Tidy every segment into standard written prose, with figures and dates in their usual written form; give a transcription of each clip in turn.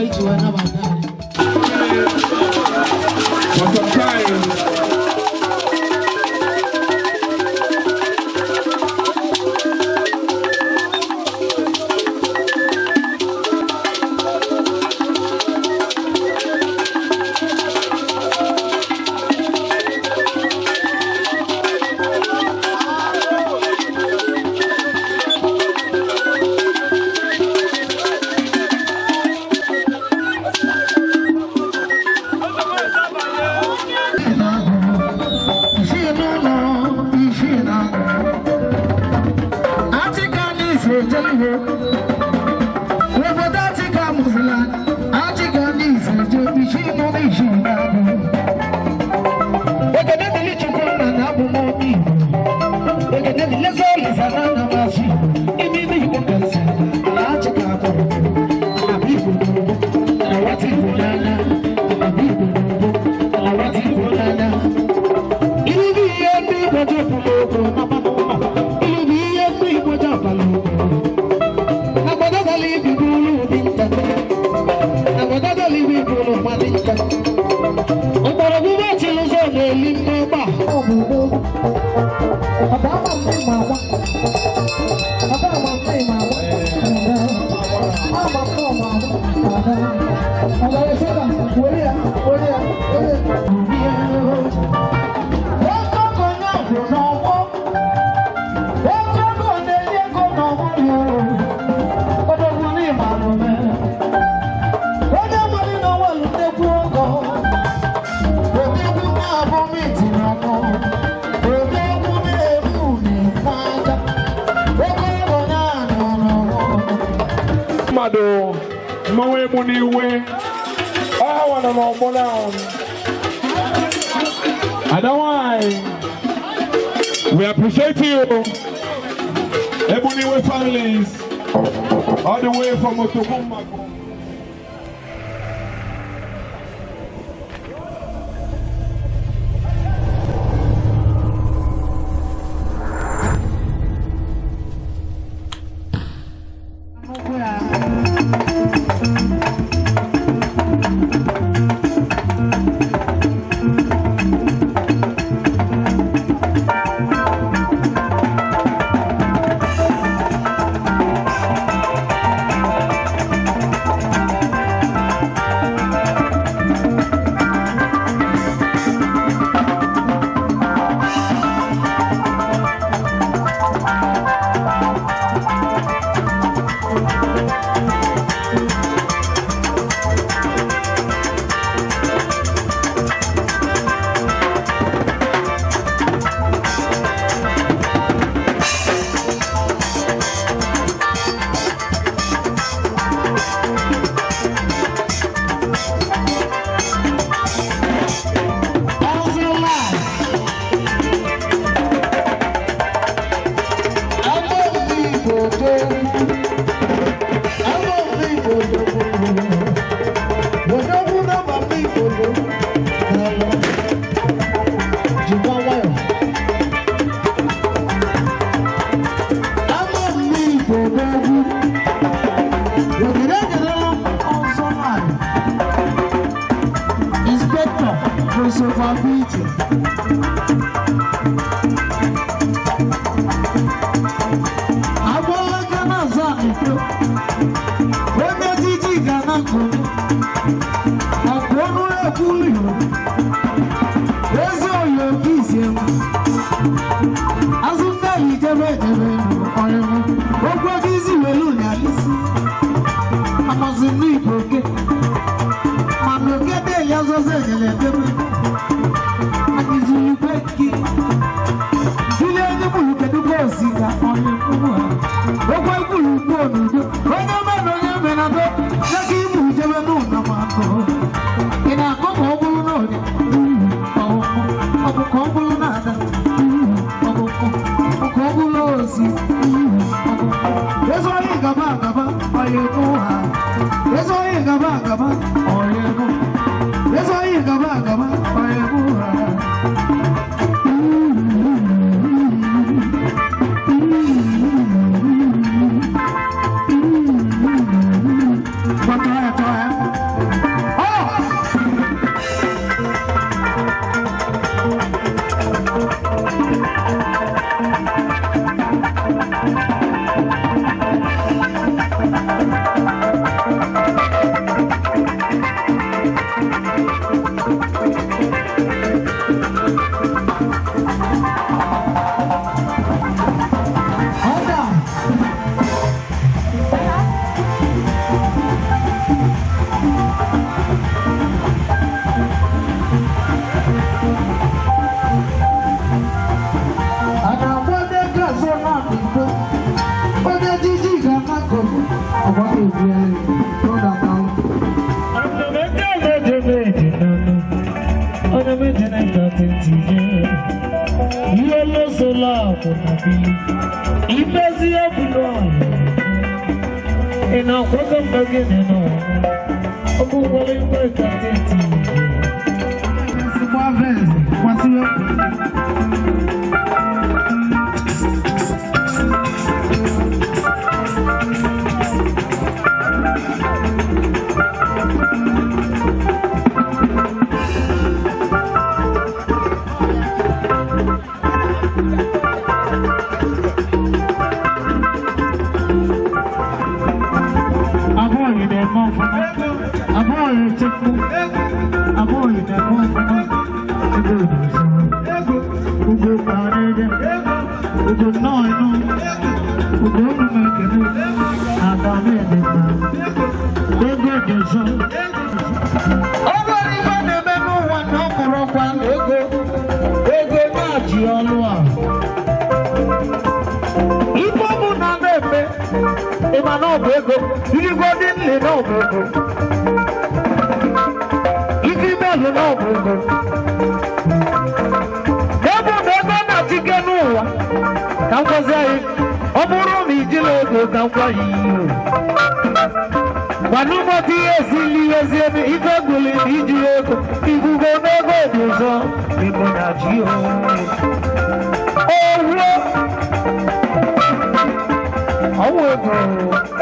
iji wee nabata anyị. For some time. Mmadụ mmanwụ egbu n'iwe ọha nọ n'ọgbọ na Ada nwanyị, we appreciate you, Ebuniwe families, all the way from Otokumako. Inspector Christopher Beatty. Agbalaga na-aza ito. Onye jiji ga na-akụnye. Ọkụ ọnụ ekwuli. Ezi oyi oke isi m. Azụ ndị anyị jebe ejebe ọrịrị. Okwu ego isi welu ya isi. Amazi n'igbo oke. Mana oke dị ya zọzọ enyere edebe. Anyị zuru igwe gị. Juli onye gburu kedu ka o si ga onye mkpụrụ ha. Okwu ekwuru ugbu n'udo. Onye mere onye mere na n'aka ibu jebe n'ụlọ ma akụ. Ị na-akọ ka ọ bụrụ na onye ọ bụ ka ọ bụrụ na ada ọ bụ ka ọ bụrụ ozi ọ bụ ezi onye gaba agaba onye mụ ha. Ezi onye gaba agaba onye mụ. Ezi onye gaba agaba onye mụ ha. steeti je. Ihe losola akwụ na bili. Imezi ebulu ọyị. Ị na-akwado mgbe gịnị n'ụwa? Ọ bụ nwere mgbe ka steeti je. Abụghị na-eme ọfụma. Abụghị echekwu. Abụghị na-eme ọfụma. Ego dị usoro. Ugo kparịrị. Ugo nnọọ ịnụ. Ugo unu ekele. Ada na-ede mma. Ego dị ụsọ. Ọ nwere ife na-eme n'ụwa na ọ mụrụ ọkwa na ego. Ego na-achị ọlụ a. Ife ọ bụ na na-eme, ịma na ọ bụ ego, irigbo dị nne na ọ bụ ego. Ife imelụ na ọ bụ ego. Ebe na ego na-achịke n'ụwa, ka m gwazi anyị, ọ bụrụ na ijila ego ka m gwa ya ihe. Gwanụmọtụ ihe esili ihe ezi ebe ife gwuli na iji ego, ifugo n'ego dị ụzọ, ego na-achị owuo. Ọwụ ego,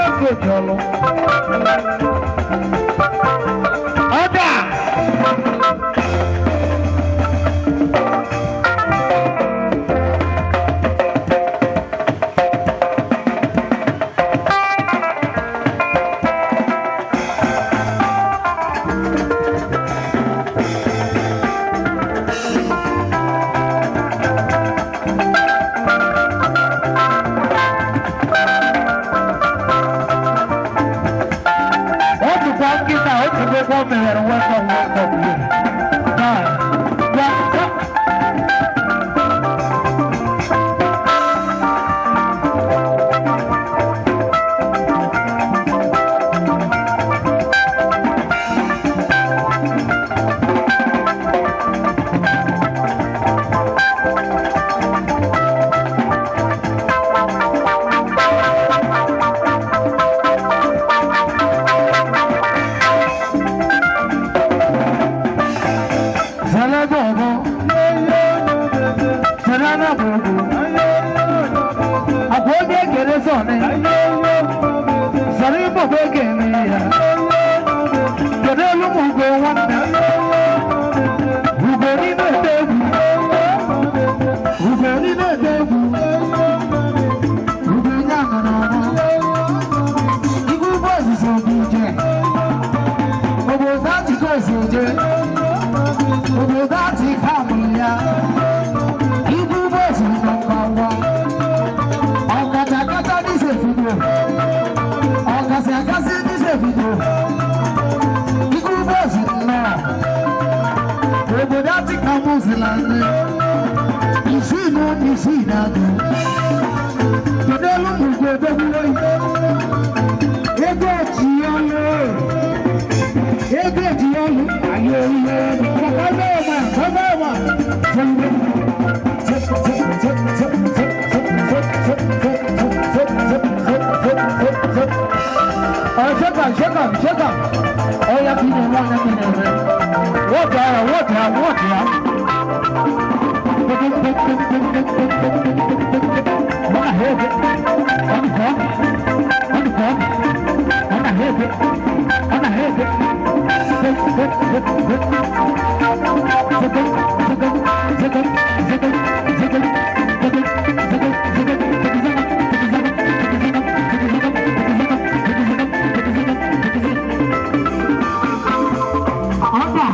ego ji ọlụ. Ọda! Otu kwa nkịta, otu kwekwa meghere welcome, welcome here. Bye. Ya, ya. Zele bobo. Zele na bobo. Agwa onye ekele sọni. Zere bobo ga-eme ya. Kedu elu m ugo nwanne? Ugo n'ime ete egwu. Ugo n'ime ete egwu. Ugo nye anọ n'ọnụ. Igwe ugbo osisi obi ije. Obodo achịkọ osi eje. Obodo achịkọ amụrụ ya. Igwe ugbo osisi nọ mba ngwa. Ọkacha kacha n'ise fido. Ọkasị akasị n'ise fido. Igwe ugbo osisi nnọọ. Obodo achịkọ mụsịla nne. Isii na ụmụ isii na-adụ. Kedu elu m ugo edogbuo Ego eji ọlụ. Ego eji ọlụ. Ayé ihe. Bàbá ọmọ, bàbá ọmọ. Ṣẹ́kà ṣẹ́kà ṣẹ́kà. Ọya kí ni wọ́n ní kí ni rẹ̀. Wọ́n tẹ̀ ẹ́ wọ́n tẹ̀ ẹ́ wọ́n tẹ̀ ẹ́. Ọba.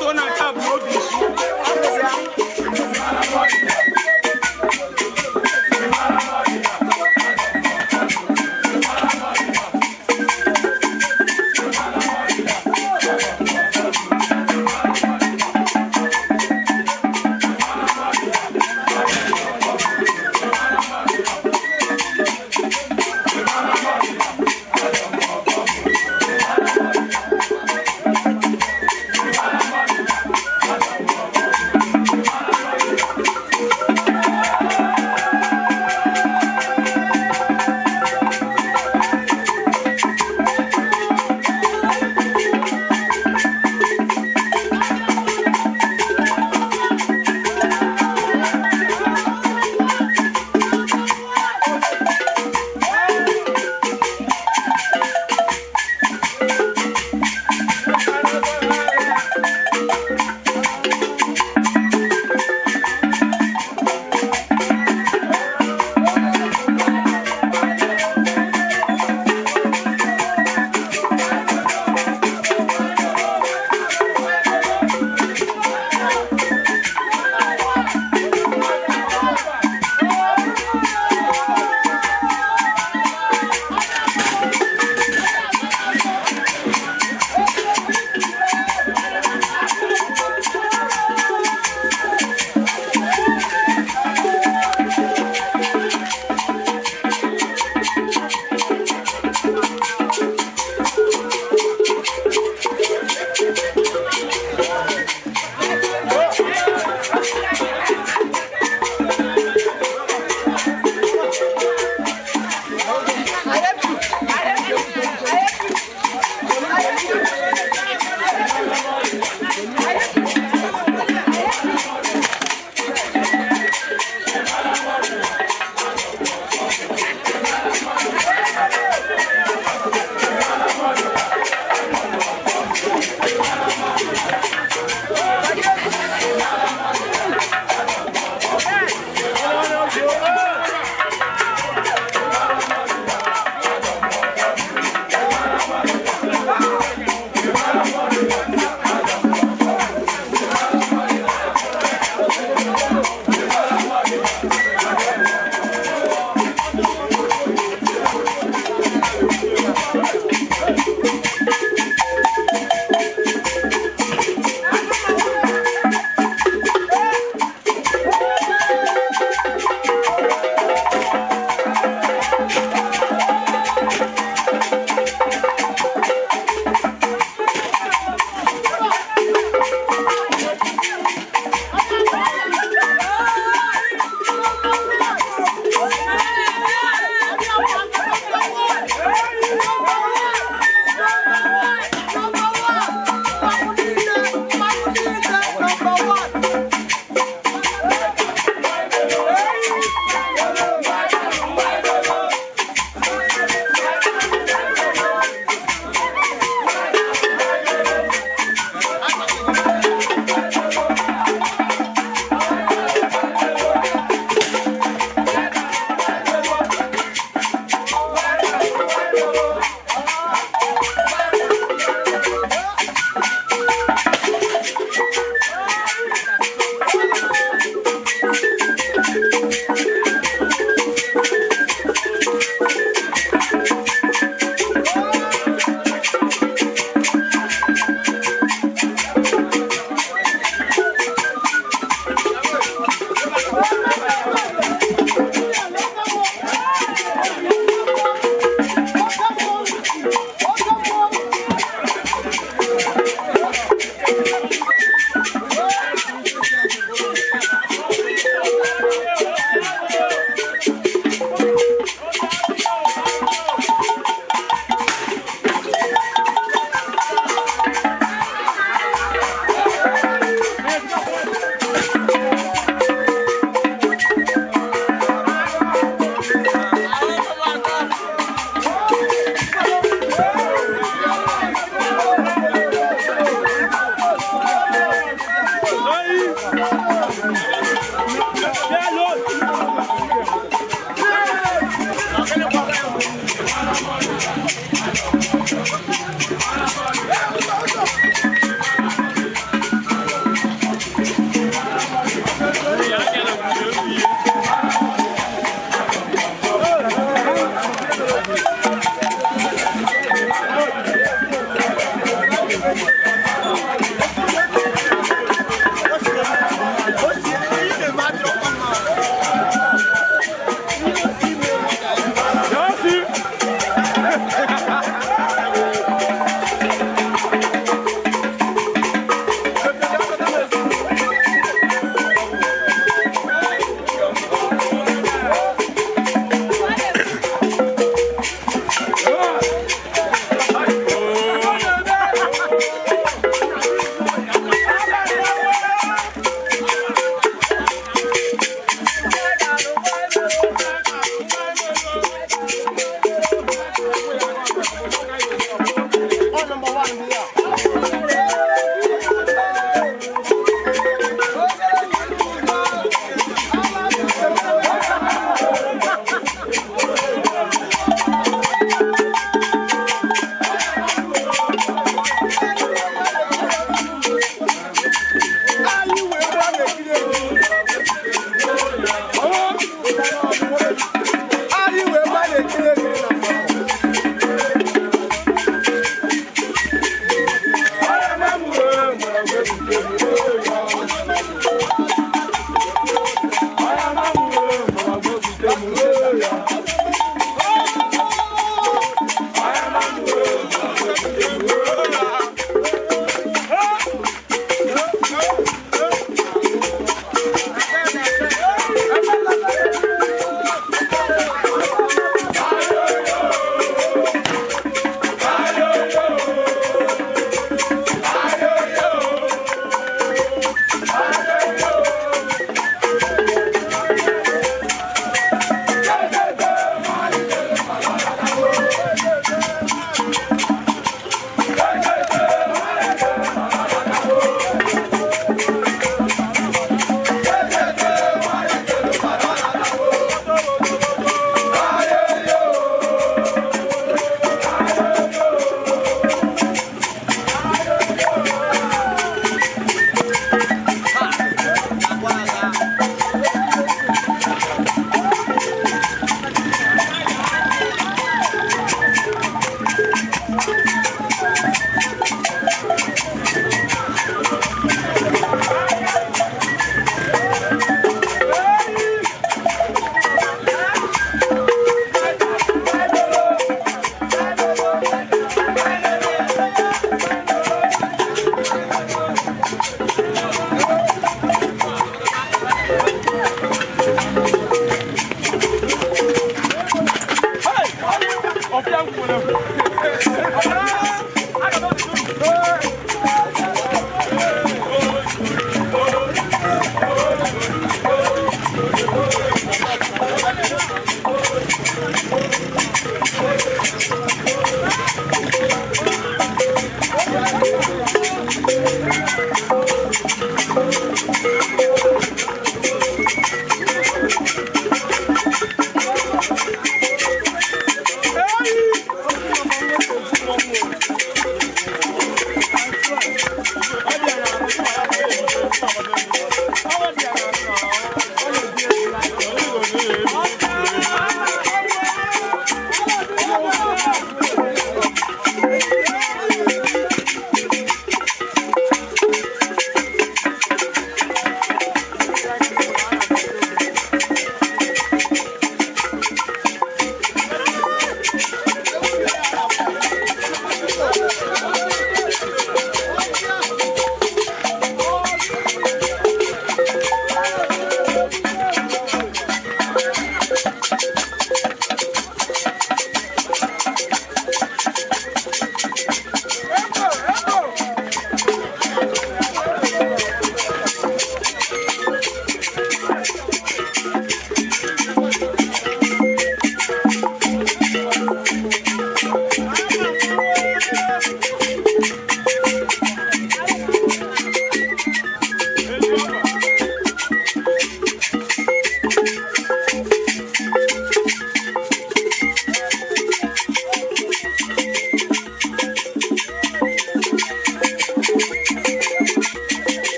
gbasoo na nke a bụ obi isi.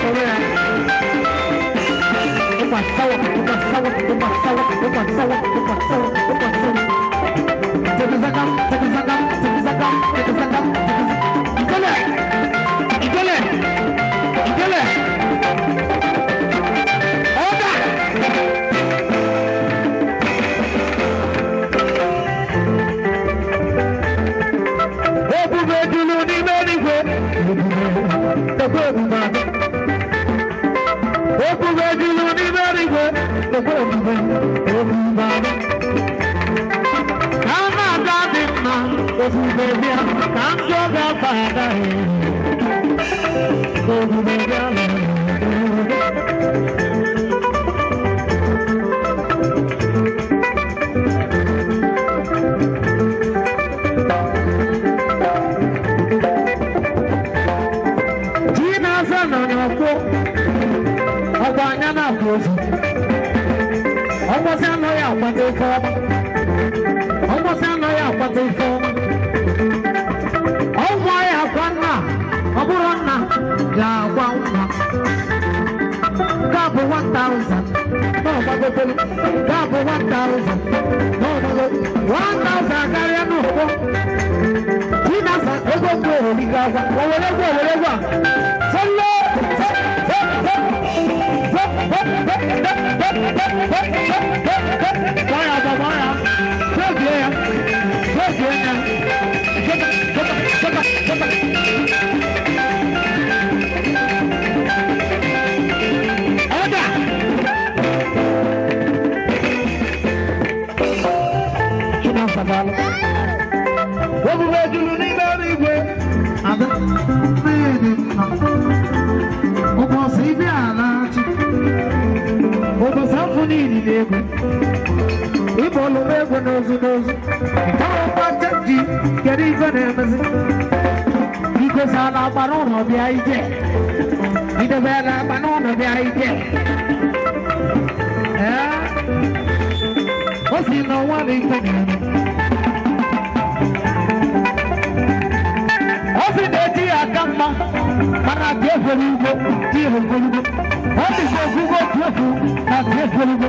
Soro ya. Ụkwa sawa, ụkwa sawa, ụkwa sawa, ụkwa sawa, ụkwa sawa, ụkwa sawa. Tebizakam, tebizakam, tebizakam, tebizakam, tebizakam. Ijele! Ijele! Ijele! Ọda! Ebube juru n'ime eluigwe. Ebube, ekwe ebube adị. Ebube juru n'ime eluigwe. Ekwe ebube, ebube adị. Ka a na-aga dị mma, ebube bịa, ka njọ ga-aba agaghị. Ebube bịa na Ji na-aza nọ n'ọkwụ, ọgba anya na-akwụ ozu. Ọgbọsị anaghị akwata ife ọma. Ọgbọsị anaghị akwata ife ọma. Ọgwụ ya akwa nna, ọ bụrụ nna ga-agwa nwa. Nke a bụ 1000 n'ọgbagotelu. Nke a bụ 1000 n'ọgbago. 1000 karịa n'ụkpọ. Chinasa ego mbụ oriri agwa. O were egwu, o were egwu a. Sọlọ! Gbaa ya, gbaa ya. Kpebie ya. Kpebie ya. Jọba, jọba, jọba, jọba. Ọda! Chinasa daalụ. Ebube juru n'ime eluigwe. Ada, mmiri mma. Ụbọchị ibe ala-achị. Ụbọchị afọ niile na-egwu. Ịbụ ọlụ m egwu n'ozu n'ozu. Nke ahụ mgbacha ji, kedu ife na-emezi? Igosala agba n'ụlọ bịa ije. Idebela agba n'ụlọ bịa ije. Ee, o si n'ụwa na ife na-eme. Ọ sị na echi ya aka mma, mana ka efere ugbo ka ihe ogologo. Ọ dịkwa ogwugwo tuefu na ka efere ugbo.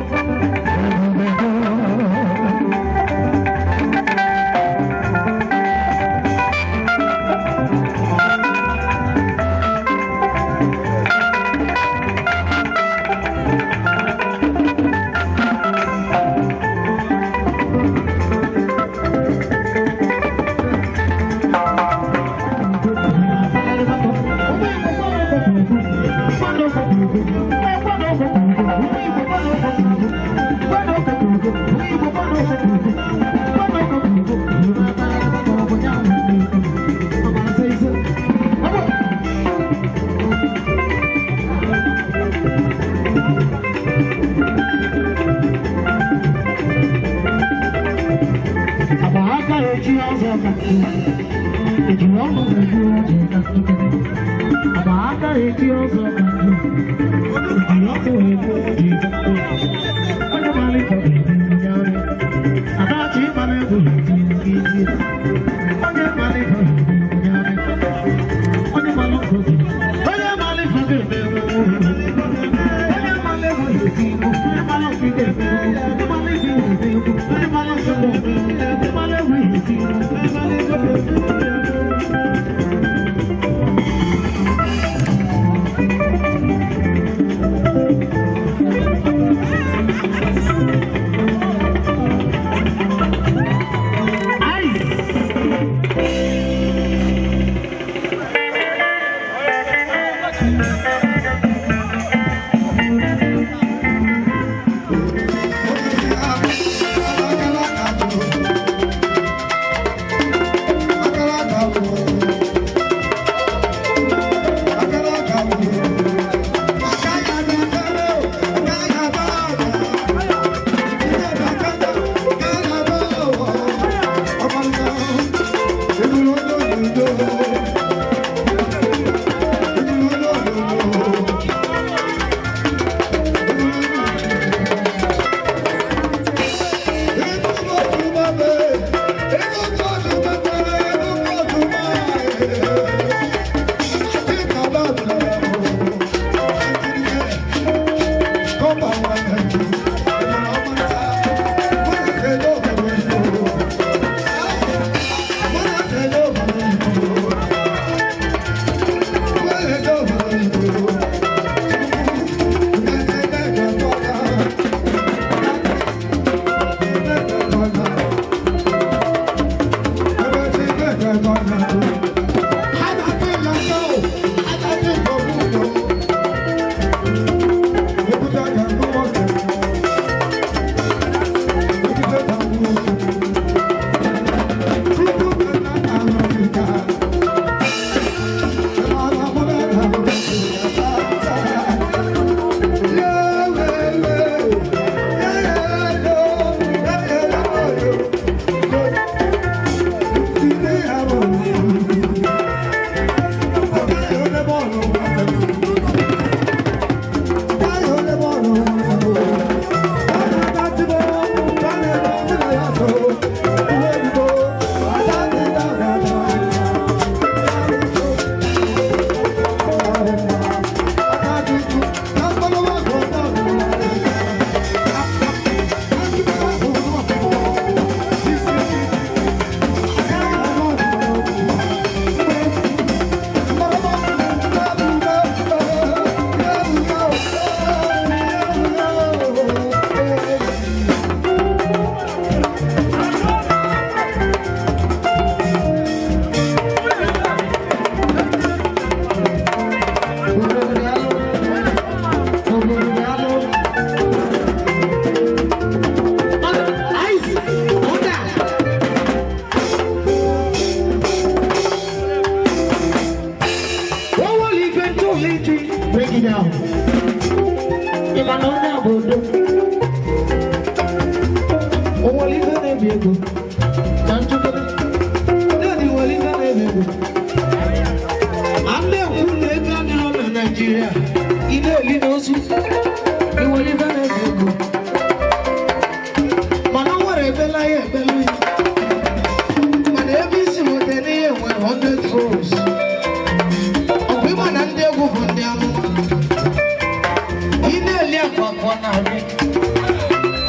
Afọ na-arị.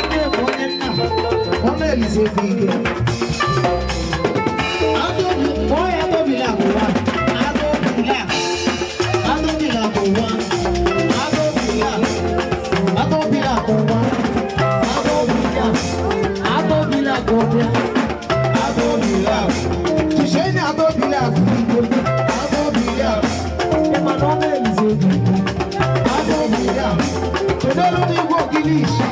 Ndị bụ onye nna, ọ na-elisi obi ike. Adóbi, kpọọ ya Adóbila abụwa. Adóbila. Adóbila abụwa. Adóbila. Adóbila abụwa. Adóbila. Adóbila abụwa. Adóbila. Tùsẹ́ni Adóbila abụwa. Adóbila. Ịma na ọ na-elisi obi ike. Adóbila. Kedu olu n'igwe Okilishi?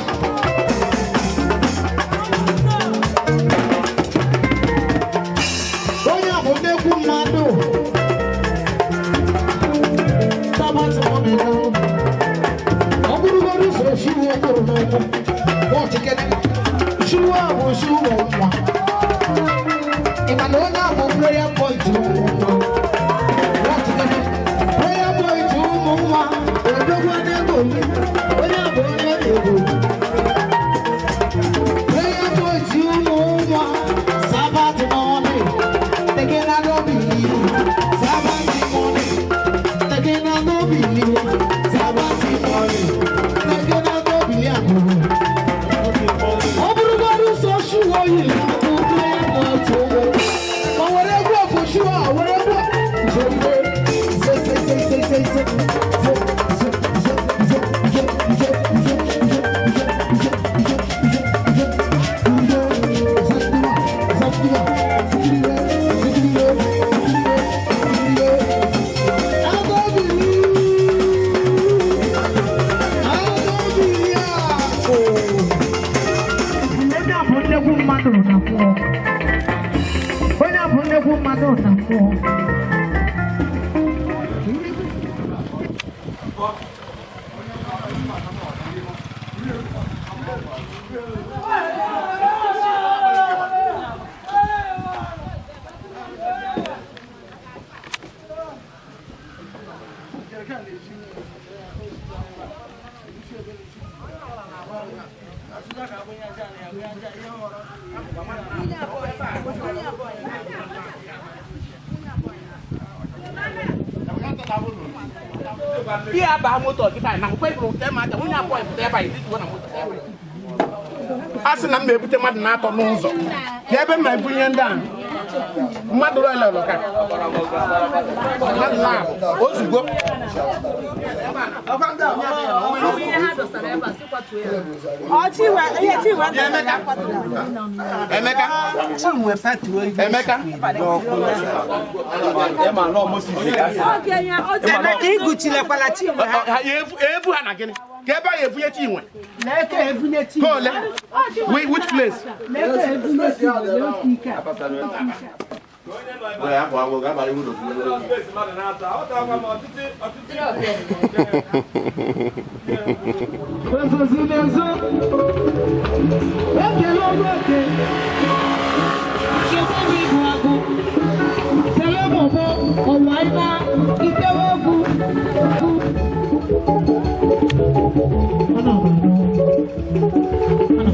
Onye a bụ nnekwu mmadụ. Tabatị ọ na-ere. Ọ bụrụgodu usoro shiwu okporo n'ụkwụ. Wọchikene. Shiwu a bụ shiwu nwa. Ị ma na onye a bụ prayer point ụmụ nwa. Wọchikene. Prayer point ụmụ nwa. Odogwu na-egoli. Onye a bụ onye na-egoli. Prayer point ụmụ nwa. Sabbath morning. Taking a no believe. Sabbath morning. Taking a no believe. Sabbath morning. Taking a no believe. Ọ bụrụgodị sọ shuo yi na-akụ prayer point ụmụ. Ma were egwu ọfụ shuo a, were egwu a. Ise ise ise ise ise ise ise ise ise ise ise ise ise ise ise ise ise ise ise. Onye a bụ nnekwu mmadụ na mmụọ. Onye a bụ nnekwu mmadụ na mmụọ. Ihe aba moto kịta na nkwe bụrụ nke ma aja nwunye abụọ pụta ebe a iri na moto. A sị na m na-ebute mmadụ na-atọ n'ụzọ ka ebe m na-ebunye ndị a mmadụ lọlọlọ ka mmadụ na-abụ ozugbo. Emeka, Emeka, Emeka iguchilekwala Chinwe ha. Ha ebu ha na gịnị ka ebe a ebunye Chinwe? Leke ebunye Chinwe. Ka ole? Which place? Leke ebunye Chinwe n'otu ike a. Ozozi na-ezo. Ekele ọrụ eke. Chekwa m ibu agụ. Sele m ụgbọ ụwa ịma itewe egwu. Ọ na-agba anọ. Ọ na-agba anọ.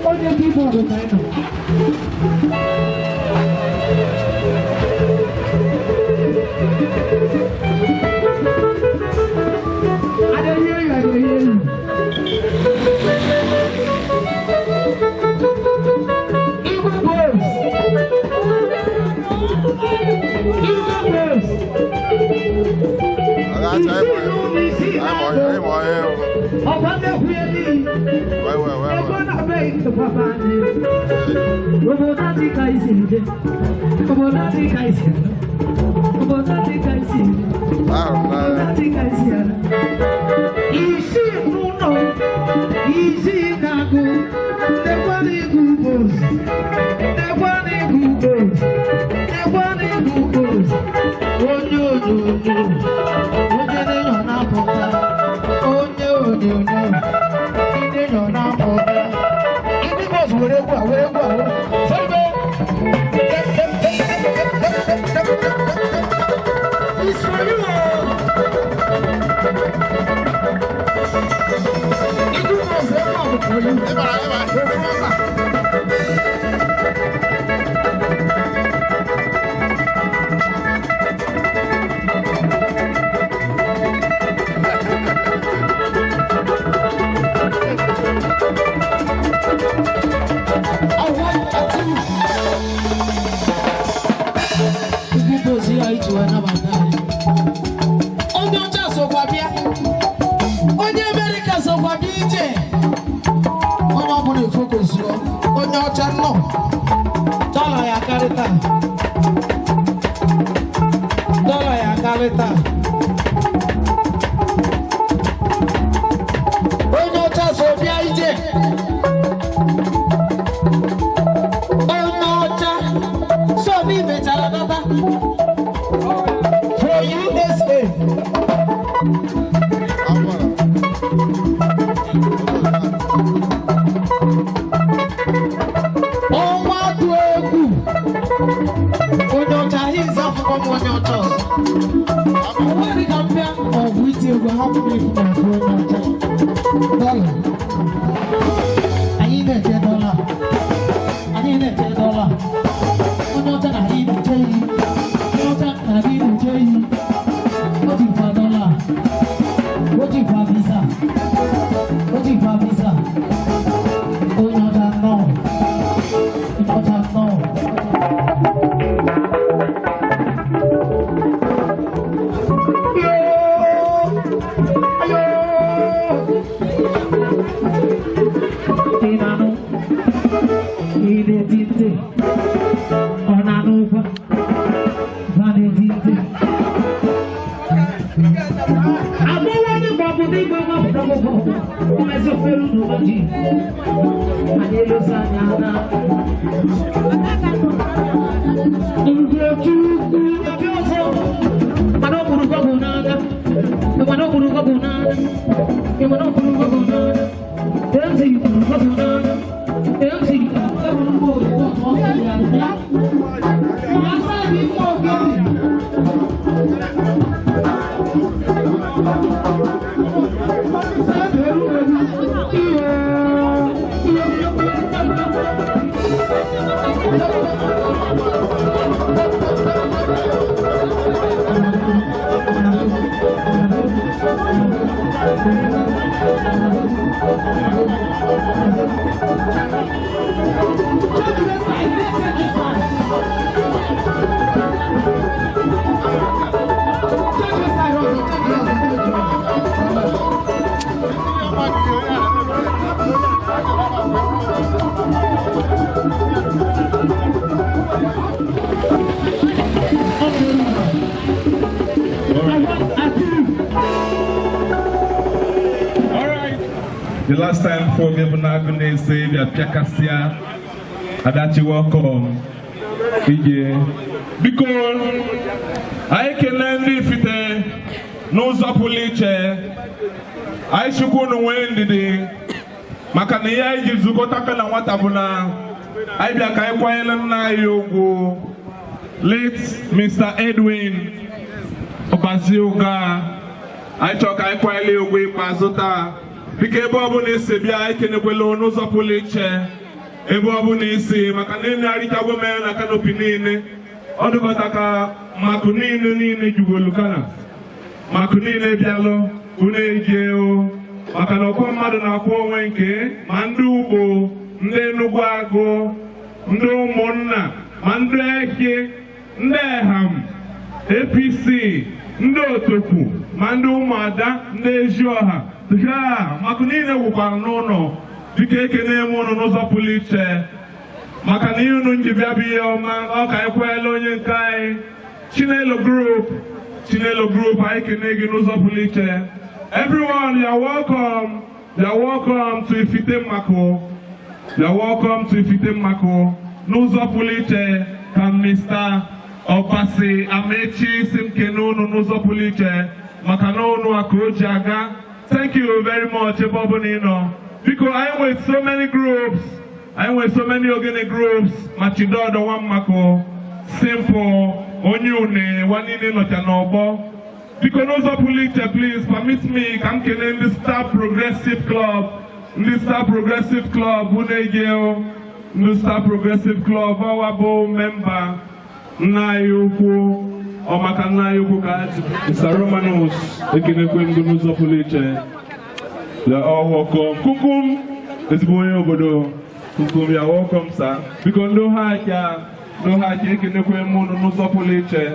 Onye keyboard ka ị nọ. I don't hear you, I don't hear you. Igwe boys. Igwe boys. Ọba nnekwu elu. Ego na-abịa ịtụkwaba anyị. Obodo adị ka isi eje. Obodo adị ka isi ala. Obodo adị ka isi eje. Obodo adị ka isi ala. Isi n'ụlọ, isi na-agụ, nekwa n'igwu boys. Nekwa n'igwu boys. Nekwa n'igwu boys. Onye onyonyo, onye nọ na-apụta. Onye onyonyo, ndị nọ na-apụta. Ndị bọs were egwu a, were egwu a, were. Sọlbe! It's for you all. Igwu bọs egwu a bụ for you. Performer. Karị taa. Onye ọcha so bịa ije. Onye ọcha so n'imechara nata. For USA. Ọnwa atụ egwu. Onye ọcha hịza afụkọ m onye ọcha ọzọ. O nwere ka mbịa ọgwụ iti egwu hapụ m ifu na abụ onye ọcha. Dọla. Anyị na-eche dọla. Anyị na-eche dọla. Onye ọcha na anyị na-eche iyi. Onye ọcha na anyị na-eche iyi. O jikwa dọla. O jikwa visa. O jikwa visa. Onye ọcha nnọọ. Onye ọcha nnọọ. Ị na-anụ? Ị na-eti ntị? Ọ na-anụ ụkwa? Va na-eti ntị. Abụọ ndị gbapụta igwe gbapụta akwụkwọ mmezi ofelu n'ụbọchị anyị elosa anya na Ugochukwu abịa ọzọ, mana ọ bụrụ gọgụ n'anya, mana ọ bụrụ gọgụ n'anya, mana ọ bụrụ gọgụ n'anya. Ezi bụrụ gọgụ n'anya, ezi eburu m ozugbo ọtụ ọ ya ya. Asa dị mma ogene. All right. The last time for Gebunagu na-ese bịa pịakasịa. Adachi, welcome. Ije. Biko, anyị kelee ndị Ifite n'ụzọ pụrụ iche. Anyị chukwu unu nwee ndidi maka na ihe anyị ji zukọta aka na nwata bụ na anyị bịa ka anyị kwanyere nna anyị ugwu, late Mr. Edwin Ọbaziuga. Anyị chọrọ ka anyị kwanyere ya ugwu ikpeazụ taa. Biko, ebe ọbụla isi bịa, anyị kenekwela n'ụzọ pụrụ iche ebe ọbụla isi, maka na ị arịchago mere na canopy niile ọ dịkọta ka makụ niile niile jugolu kana makụ niile bịalụ unu eje o, maka na ọkwọ mmadụ na-akwụ onwe nke ma ndị ugbo, ndị Enugu agụ, ndị ụmụnna, ma ndị eke, ndị eham APC, ndị otokwu, ma ndị ụmụada, ndị ezioha gaa makụ niile gwụkwara n'ụlọ. Biko, ekene m ụnụ n'ụzọ pụrụ iche maka na ihe unu nji bịa bụ ihe ọma. Ọ ka anyị kwanyela onye nke anyị, Chinelo Group. Chinelo Group, anyị kene gị n'ụzọ pụrụ iche. Everyone, you are welcome. You are welcome to Ifite Mmakọ. You are welcome to Ifite Mmakọ. N'ụzọ pụrụ iche ka Mr. Ọbasi Amechi si m kene unu n'ụzọ pụrụ iche maka na unu a ka o ji aga. Thank you very much ebe ọ bụla ị nọ. Biko, anyị nwere so many groups. Anyị nwere so many ogene groups, ma Chidodo Nwammakọ, Simple, onye une, nwa niile nọcha n'ọgbọ. Biko, n'ụzọ pụrụ iche, please permit me ka m kelee ndị Star Progressive Club. Ndị Star Progressive Club, unu ege o. Ndị Star Progressive Club, ọwa bụ member nna anyị ukwu, ọ maka nna anyị ukwu ka Mr. Romanus ekenekwe ndụ n'ụzọ pụrụ iche. You are all welcome. Kukum, ezigbo onye obodo. Kukum, you are welcome, sir. Biko, ndị ha aka, ndị ha aka, ekenekwe m unu n'ụzọ pụrụ iche.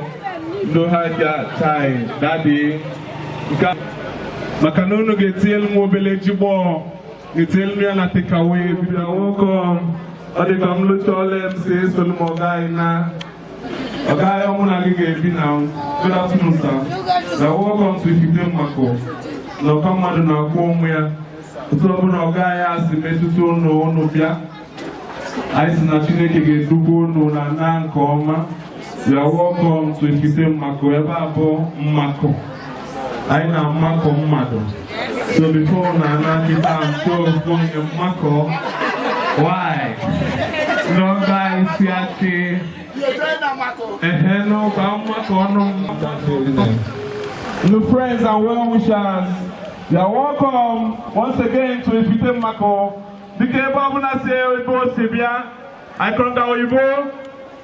Ndị ha aka, chai, daddy. Nke maka na unu ga-etinyelu m obele jigbọ, ga-etinyelu m ya na takeaway. You are welcome. Ọ dị ka m lụcha ọla m si esolu m ọga anyị na. Ọga mụ na gị ga-ebi na. Good afternoon, sir. Na welcome to Ifite Mmakọ. Na ọka mmadụ na-akwụ ụmụ ya. Otu ọbụla ọga ya si metụta ụnụ, ụnụ bịa. Anyị sị na Chineke ga-edukwa ụnụ na na nke ọma. You are welcome to Ifite Mmakọ. Ebe a bụ Mmakọ. Anyị na-amakọ mmadụ. So before na ana kịta nke ofu onye mmakọ. Why? N'oge anyị si achị. Ehe, n'ụka mmakọ ọnụ. The friends and well-wishers, you are welcome once again to Ifite Mmakọ. Dịka ebe ọbụla si ebe o si bịa, Ikonga Oyibo,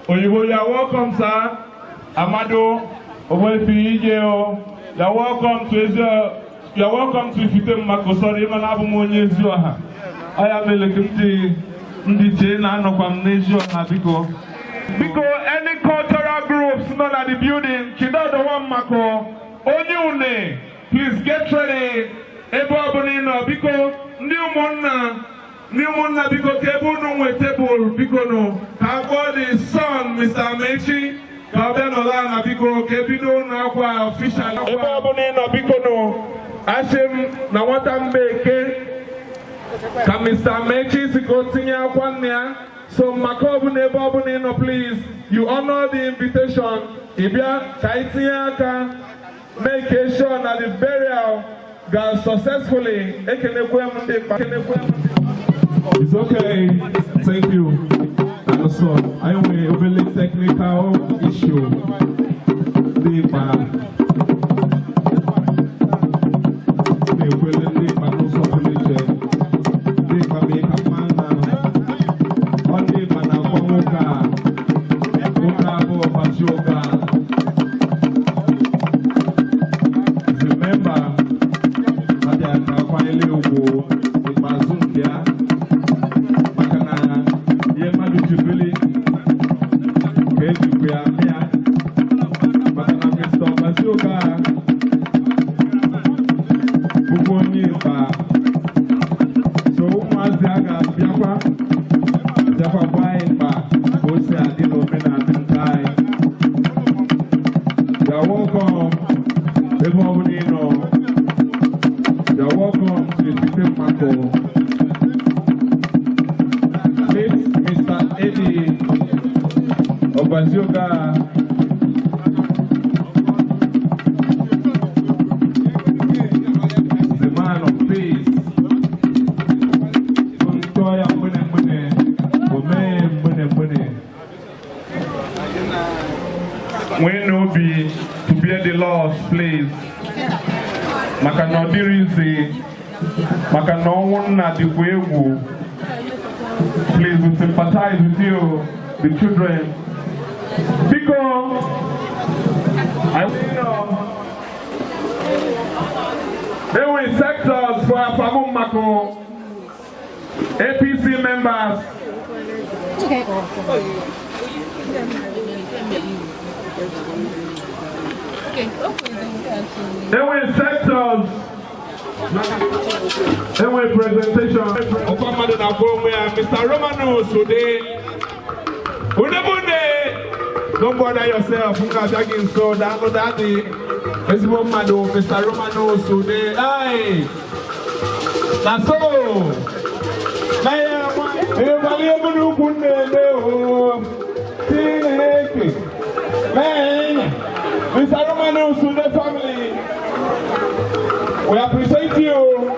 Oyibo, you are welcome, sir. Amado, Ogbuefi Ije o, you are welcome to Ezi, you are welcome to Ifite Mmakọ. Sorry, mana abụ m onye Ezioha. Ọ ya mere ka ndị chee na anọkwa m n'Ezioha biko. Biko, any cultural groups nọ na the building, Chidodo Mmakọ, onye une, please get ready. Ebe ọbụla ị nọ, biko, ndị ụmụnna, ndị ụmụnna, biko, ka ebe unu nwe tebụl, biko nụ, ka a kpọọ the son, Mr. Amechi, ka ọ bịa nọrọ ala, biko, ka ebido ụlọ akwa official. Ebe ọbụla ị nọ, biko nụ, asị m na nwata mba eke ka Mr. Amechi si ka o tinye akwa nne ya. So maka ọbụla ebe ọbụla ị nọ, please, you honor the invitation. Ị bịa ka anyị tinye aka make sure na the burial ga successfully. Ekenekwe m ndị mkpa, ekenekwe m ndị. It's okay. Thank you. And so, anyị nwere obele technical issue. Ndị mkpa na-ekwele ndị mkpa n'ụzọ pụrụ iche. Ndị mkpa mee ka mma na ọ ndị mkpa na-akwa nwoke a. Nwoke abụọ gbachi ụka. Remember, abịa ka akwanyere ugwu ikpeazụ nke ya maka na ihe mmadụ ji bili ka ejikwa ya mịa maka na Mr. Ọbasioka bụkwa onye ịkpa, so ụmụazị a ga-abịakwa bịakwa gwa anyị mkpa ka o si adị n'omenala nke anyị. You are welcome ebe ọ bụla ị nọ. You are welcome to Ifite Mmakọ. Meet Mr. Eddie Obazioga. The man of peace. Ntọ́ ya mwene mwene, omee mwene mwene. Nwee n'obi to bear the loss, please. Maka na ọ dịrị izi, maka na ọnwụ nna dịkwa egwu. Please, we sympathize with you, the children. Biko, I know. There were sectors for Afamu Mako, APC members. Okay. There were sectors. There were presentation. Ọkwa mmadụ na-akpọ onwe ya Mr. Romanus Ude. Udebunde! Don't bother yourself. M ga-abịa gị nso. Daalụ daddy. Ezigbo mmadụ Mr. Romanus Ude. Ai! Na so! Na ya ịgbali ebe n'ukwu na-eme o. Chineke. Man! Mr. Romanus Ude family. We appreciate you.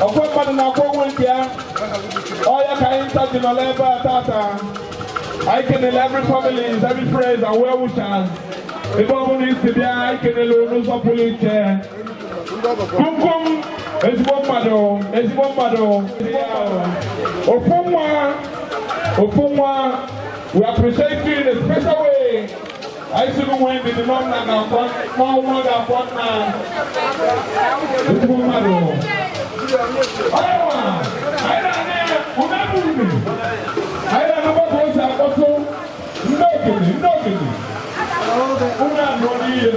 Ọkwa mmadụ na-akpọ onwe nke ya. Ọ ya ka anyị nta ji nọ n'ebe a tata. Anyị kenele every families, every friends and well wishers. Ebe ọ bụla isi bịa, anyị kenele n'ụzọ pụrụ iche. Kumkum, ezigbo mmadụ, ezigbo mmadụ. Ofu nwa, ofu nwa, we appreciate you in a special way. Anyị sị nwee ndidi nọ nna ga-akwa, nwa nwa ga-akwa nna. Ezigbo mmadụ. Ọyịwa, anyị na-anya umebume. Anyị na-anụkwa ka o si akpọtụ ndị okenye, ndị okenye. Ụmụ anọ n'ihe.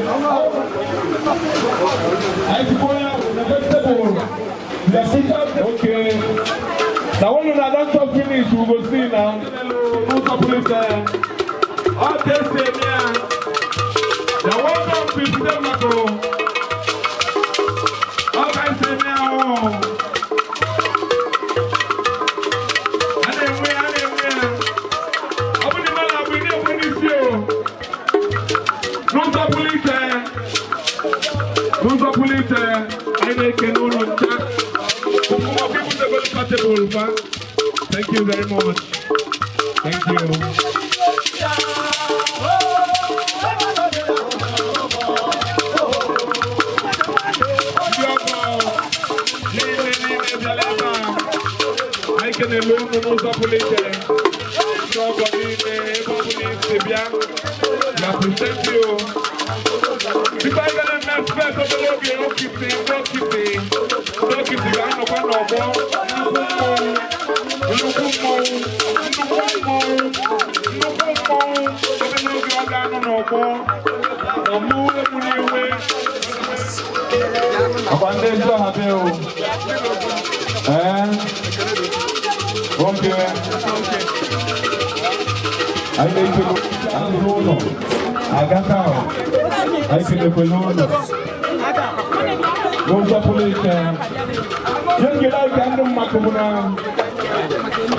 Anyị sikwa onye ahụ na vegetable. The teacher, okay. Na when una don talk finish, we go see now. N'ụzọ pụrụ iche. Ọ ka esi eme ya. You're welcome to Ifite Mmaku. Ọ ka esi eme ahụ. A na-enwe ya, a na-enwe ya. Ọ bụ na ịma na-abụ ị na-ekwe n'isi o. N'ụzọ pụrụ iche, n'ụzọ pụrụ iche, anyị na-ekene ụlọ ncha. Ụmụ people dey table fa. Thank you very much. Thank you. Ndị ọgọ niile niile bịara ebe a. Anyị kenele unu n'ụzọ pụrụ iche. Ndị ọgọ niile, ebe ọ bụla isi bịa. We appreciate you. Biko, anyị ga na-eme expect obere oge Okisi, ndị Okisi, ndị Okisi ga-anọkwa n'ọgbọ. Nnukwu mmọnwụ, nnukwu mmọnwụ, nnukwu mmọnwụ, nnukwu mmọnwụ. Obere oge ọ ga-anọ n'ọgbọ na mụ egbu n'iwe. Ọkwa ndị ezi ọha bịa o. Ee, nwoke anyị na-ekele ndị ụlọ agaka ahụ, anyị kelekwele ụlọ n'ụzọ pụrụ iche. Ihe nkele anyị ka ndị mmadụ bụ na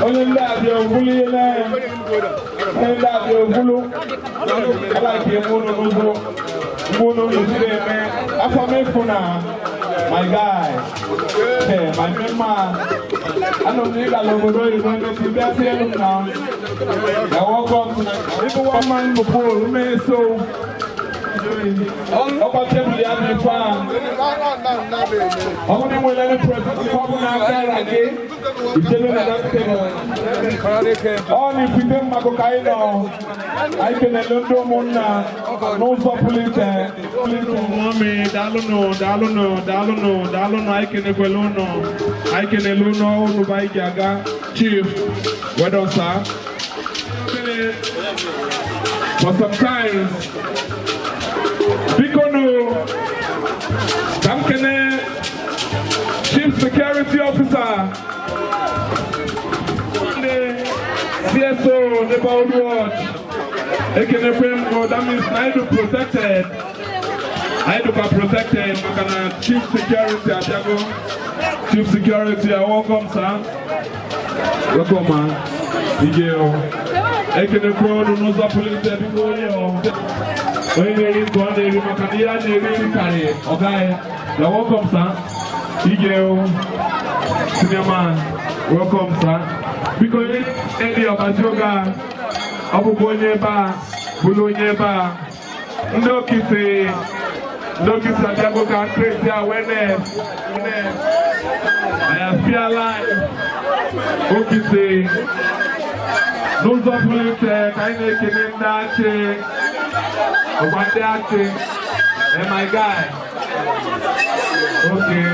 onye ndị abịa ogwulu, ihe na onye ndị abịa ogwulu alaiki eme ụlọ n'ụzọ mgbe ụlọ ụlọ eme afọ mefu na my guy. Hey, my main man. Anọ m na ịgala obodo oyibo, emesi bịa sie elu m na. You're welcome. Ịbụ one man bụ Paul mmeso. Ọkwa tebụl ya dị ife a. Ọ bụrụ na ị nwere any present, ọ bụ na aka ara gị, ichebe na that table. Ọ na Ifite Mmaku ka anyị nọ. Anyị kenele ndị ụmụnna n'ụzọ pụrụ iche. Mummy, daalụnụ, daalụnụ, daalụnụ, daalụnụ. Anyị kenekwele ụnụ. Anyị kenele ụnụ ụnụ bụ anyị ji aga. Chief, well done, sir. For some time, biko nụ, ka m kene Chief Security Officer, ndị CSO Neighborhood Watch, ekenekwe m go. That means na anyị dị protected. Anyị dịkwa protected maka na Chief Security abịago. Chief Security, I welcome, sir. Welcome, ma. Ije o. Ekenekwe unu n'ụzọ pụrụ iche. Biko, onye o onye na-eri nke ọ na-eri, maka na ihe a na-eri nri karị ọ gaghị. You're welcome, sir. Ije o. Senior man, welcome, sir. Biko, onye Edi ọbazi oge a, ọ bụkwa onye ebe a, bụrụ onye ebe a. Ndị Okisi, ndị Okisi abịago ka create awareness. I feel alive. Okisi n'ụzọ pụrụ iche, ka anyị na-ekele ndị Achị, ọgwa ndị Achị. Eh, my guy. Okay.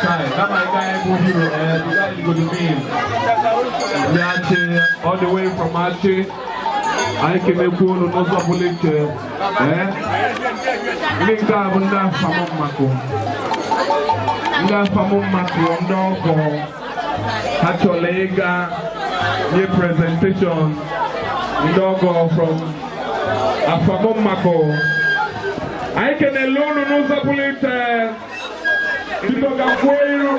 Kai, that my guy bụ hero, eh, the guy you go to mean. Ndị Achị, all the way from Achị. Anyị kenekwu unu n'ụzọ pụrụ iche. Eh? Ndị nke a bụ ndị Afam Mmakụ. Ndị Afam Mmakụ, ndị ọgọ. Ha chọrọ ịga nye presentation. Ndị ọgọ from Afam Mmakụ. Anyị kenele unu n'ụzọ pụrụ iche. Biko, gakwuo iru.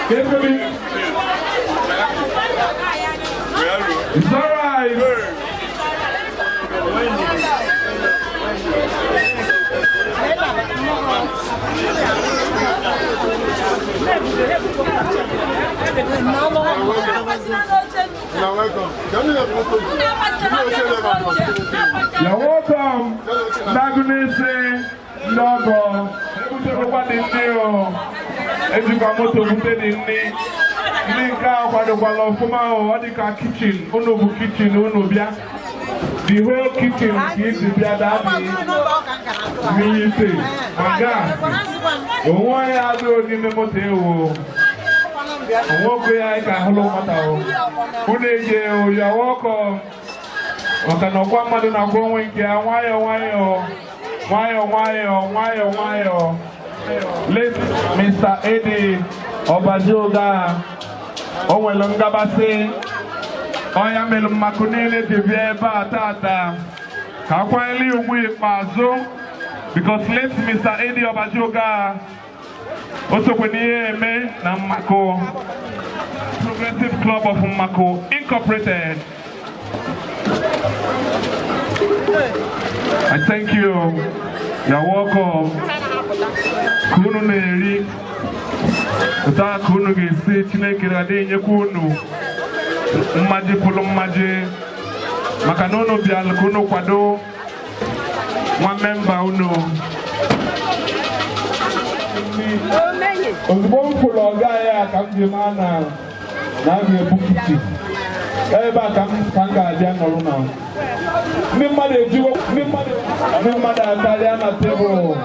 Ka ebebi. It's all right. You're welcome. You're welcome. Ndagunese, ndị ọgọ, ebutekwakwa dị nne o. Ejikwa moto bute dị nne. Ndị nke a kwadokwala ọfụma o, ọ dị ka kitchen, unu bụ kitchen unu bịa. The whole kitchen ka isi bịa daadị mmiri ite ma gas. Onwe onye adịghị n'ime moto ewu. Onwe okwu ya anyị ka ahụlụ nwata o. Unu eje o, you are welcome. Maka na ọkwa mmadụ na-akwụ onwe nke ya nwayọọ nwayọọ nwayọọ nwayọọ nwayọọ nwayọọ. Late Mr. Eddie Ọbajioga, o nwere ngabasị ọnya mere Mmakụ niile ji bịa ebe a tata. Ka akwanyere ugwu ikpeazụ because late Mr. Eddie Obajoga o sokwe n'ihe eme na Mmakọ Progressive Club of Mmakọ Incorporated. I thank you. You're welcome. Ka unu na-eri otu a ka unu ga-esi Chineke ga-adị enyekwa unu mmaji pụrụ mmaji maka na unu bịara ka unu kwado nwa memba unu. Ozugbo m fụrụ ọga ya ka m ji maa na a ga-ebu kichin ebe a ka m ga-abịa nọrọ na ndị mmadụ ejiwo ndị mmadụ akarịa na tebụl.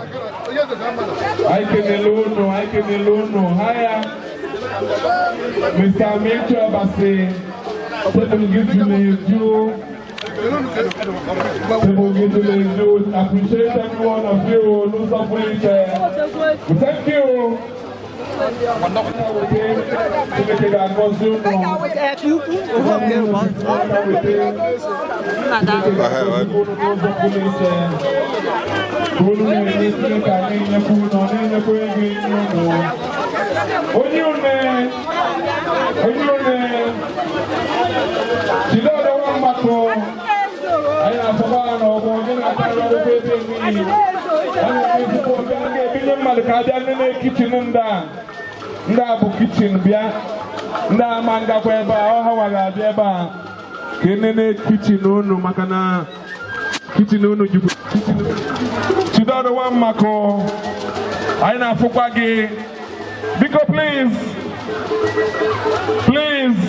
Anyị kenele unu, anyị kenele unu. Ha ya Mr. Amechi Obasi, tebụl gị juru eju. Tebụl gị juru eju. Appreciate every one of you n'ụzọ pụrụ iche. Thank you. Chineke ga-agọzi unu. N'ụzọ pụrụ iche. Unu na-enye Chineke a na-enyekwa unu, ọ na-enyekwa ego enye unu. Onye une, Chidodo nwa Mmakọ, anyị na-asọkwa ha n'ọgbọ, onye na-akarị ọrụ ebe enweghị. A na-ezigbo ọbịa, a ga-ebinye mmadụ ka abịa nene kichin ndị a. Ndị a bụ kichin bịa, ndị a ma ngakwa ebe a, ọ ha nwa ga-abịa ebe a ka enene kichin unu maka na kichin unu jikwa. Chidodo nwa Mmakọ, anyị na-afụkwa gị. Biko please, please,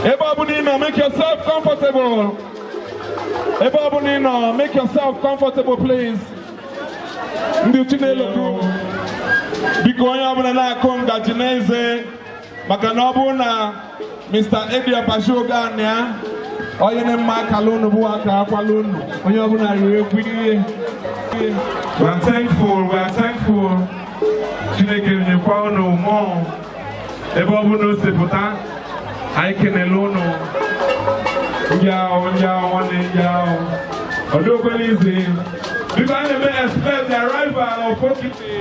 ebe ọ bụla ị nọ, make yourself comfortable. Ebe ọ bụla ị nọ, make yourself comfortable please. Ndị Chinelo group, biko onye ọbụla na-akụ ngaji n'eze maka na ọ bụrụ na Mr. Eddie Obajoga na ya onye na-mma akala unu bụ aka akwala unu onye ọbụla riri egwu ihe. We are thankful, we are thankful. Chineke nyekwa unu mmụọ ebe ọ bụla o si pụta, anyị kenele unu. Ndị ahụ nwanne ndị ahụ ọ dị obere izi. Biko anyị na-eme expect the arrival of Okiti.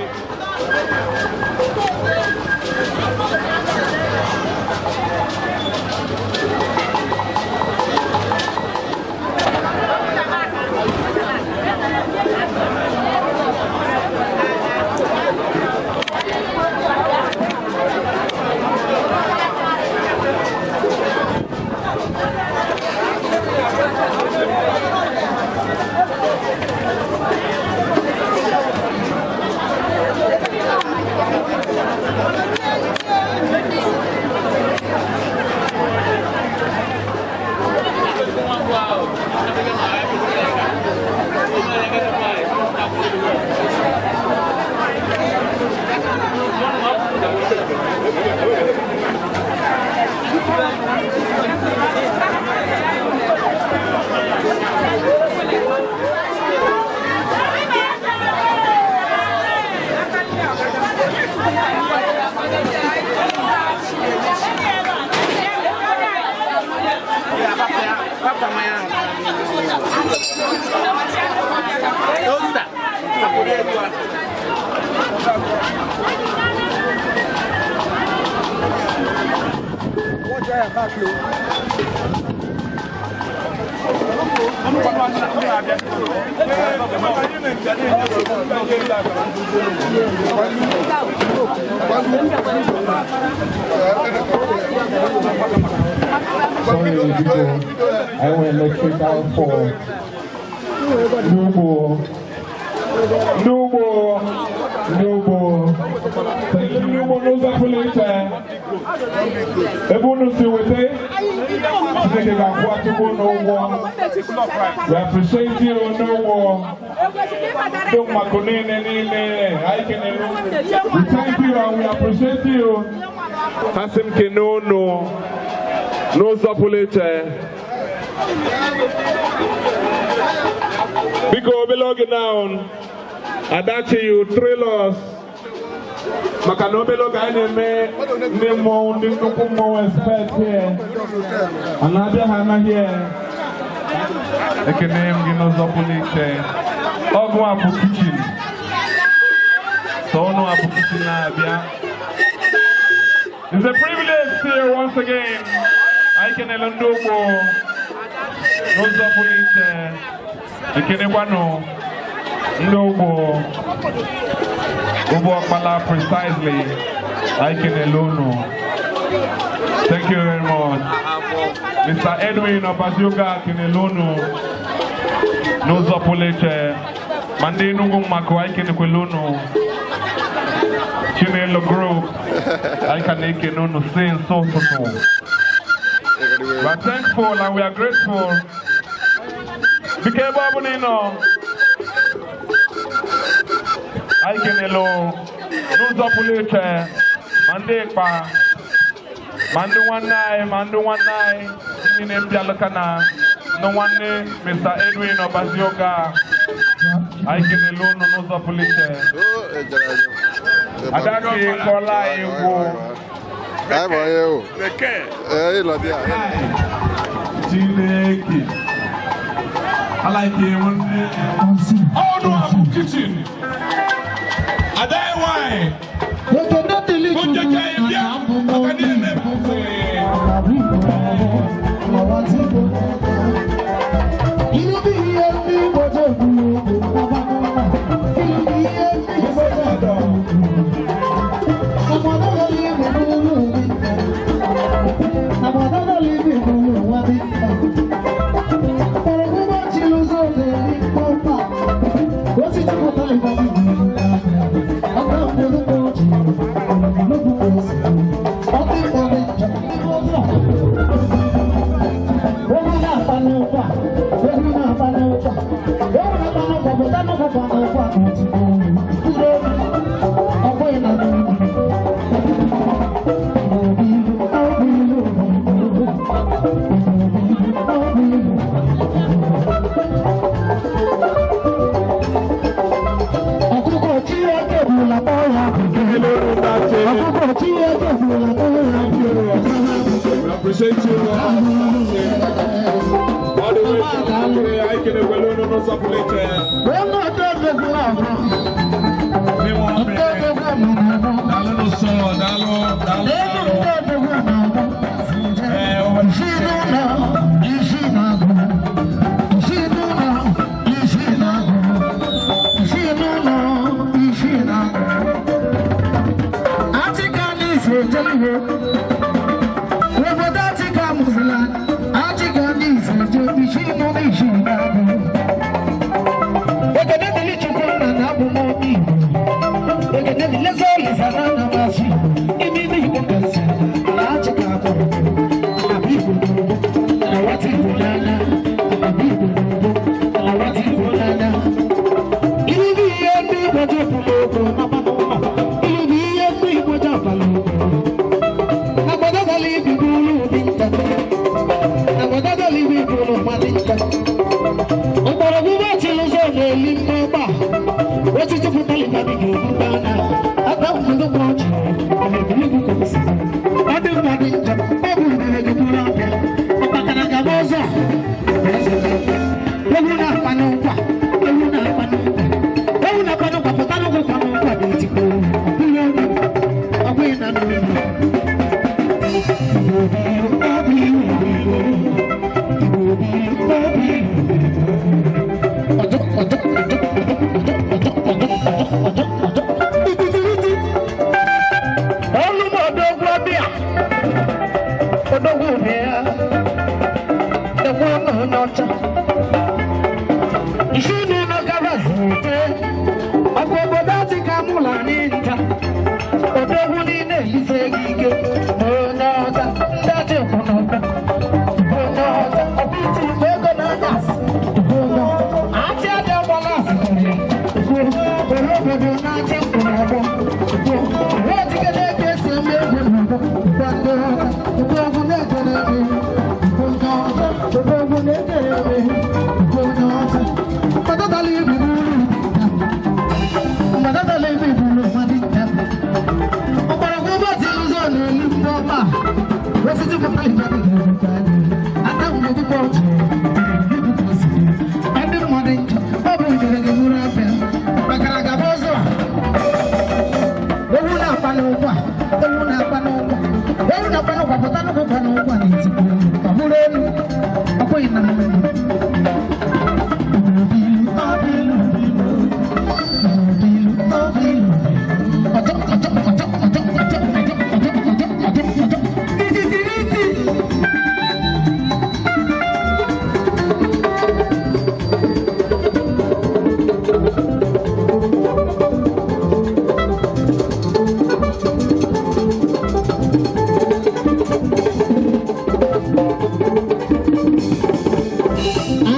Sorry, people. I went electrical for Nubo. Nubo. Nubo. Thank you, Nubo. N'ụzọ pụrụ iche. Ebe unu si wete, Chineke ga-akwụ n'ụgwọ. We appreciate you, Nubo. Ndị Mmakọ niile niile, anyị kenere unu. We thank you and we appreciate you. Asị m kene unu n'ụzọ pụrụ iche. Biko obere oge now, Adachi, you thrill us. Maka na obere oge anyị na-eme ndị mmọnwụ, ndị nnukwu mmọnwụ expert here. A na-abịa ha anaghị. Ekene m gị n'ụzọ pụrụ iche. Ọgụ apụ kichin. So ọnụ apụ kichin na-abịa. It's a privilege here once again. Anyị kenele ndị ugbo n'ụzọ pụrụ iche. Ekenekwanụ ndị ugbo Ugbo Ọkpala precisely. Anyị kenele unu. Thank you very much. Mr. Edwin Obasioga kenele unu n'ụzọ pụrụ iche. Ma ndị Enugu Mmakọ anyị kenekwele unu. Chinelo Group, anyị ka na-ekene unu si nso ụtụtụ. We are thankful and we are grateful. Biko ebe ọ bụla ị nọ, anyị kenelu n'ụzọ pụrụ iche ma ndị ịkpa ma ndị nwanne anyị ma ndị nwanne anyị niile mbịalụka na ndị nwanne Mr. Edwin Obasioga. Anyị kenelu unu n'ụzọ pụrụ iche. Adake kọla egwu. Chineke. I like it when Ọnụ apụ kitchen. Ada nwanyị. Oúnjẹ kẹ́ ẹ bíà maka ní ẹ̀mẹ́ We appreciate you. All the way from Akure, I can equal no supplement.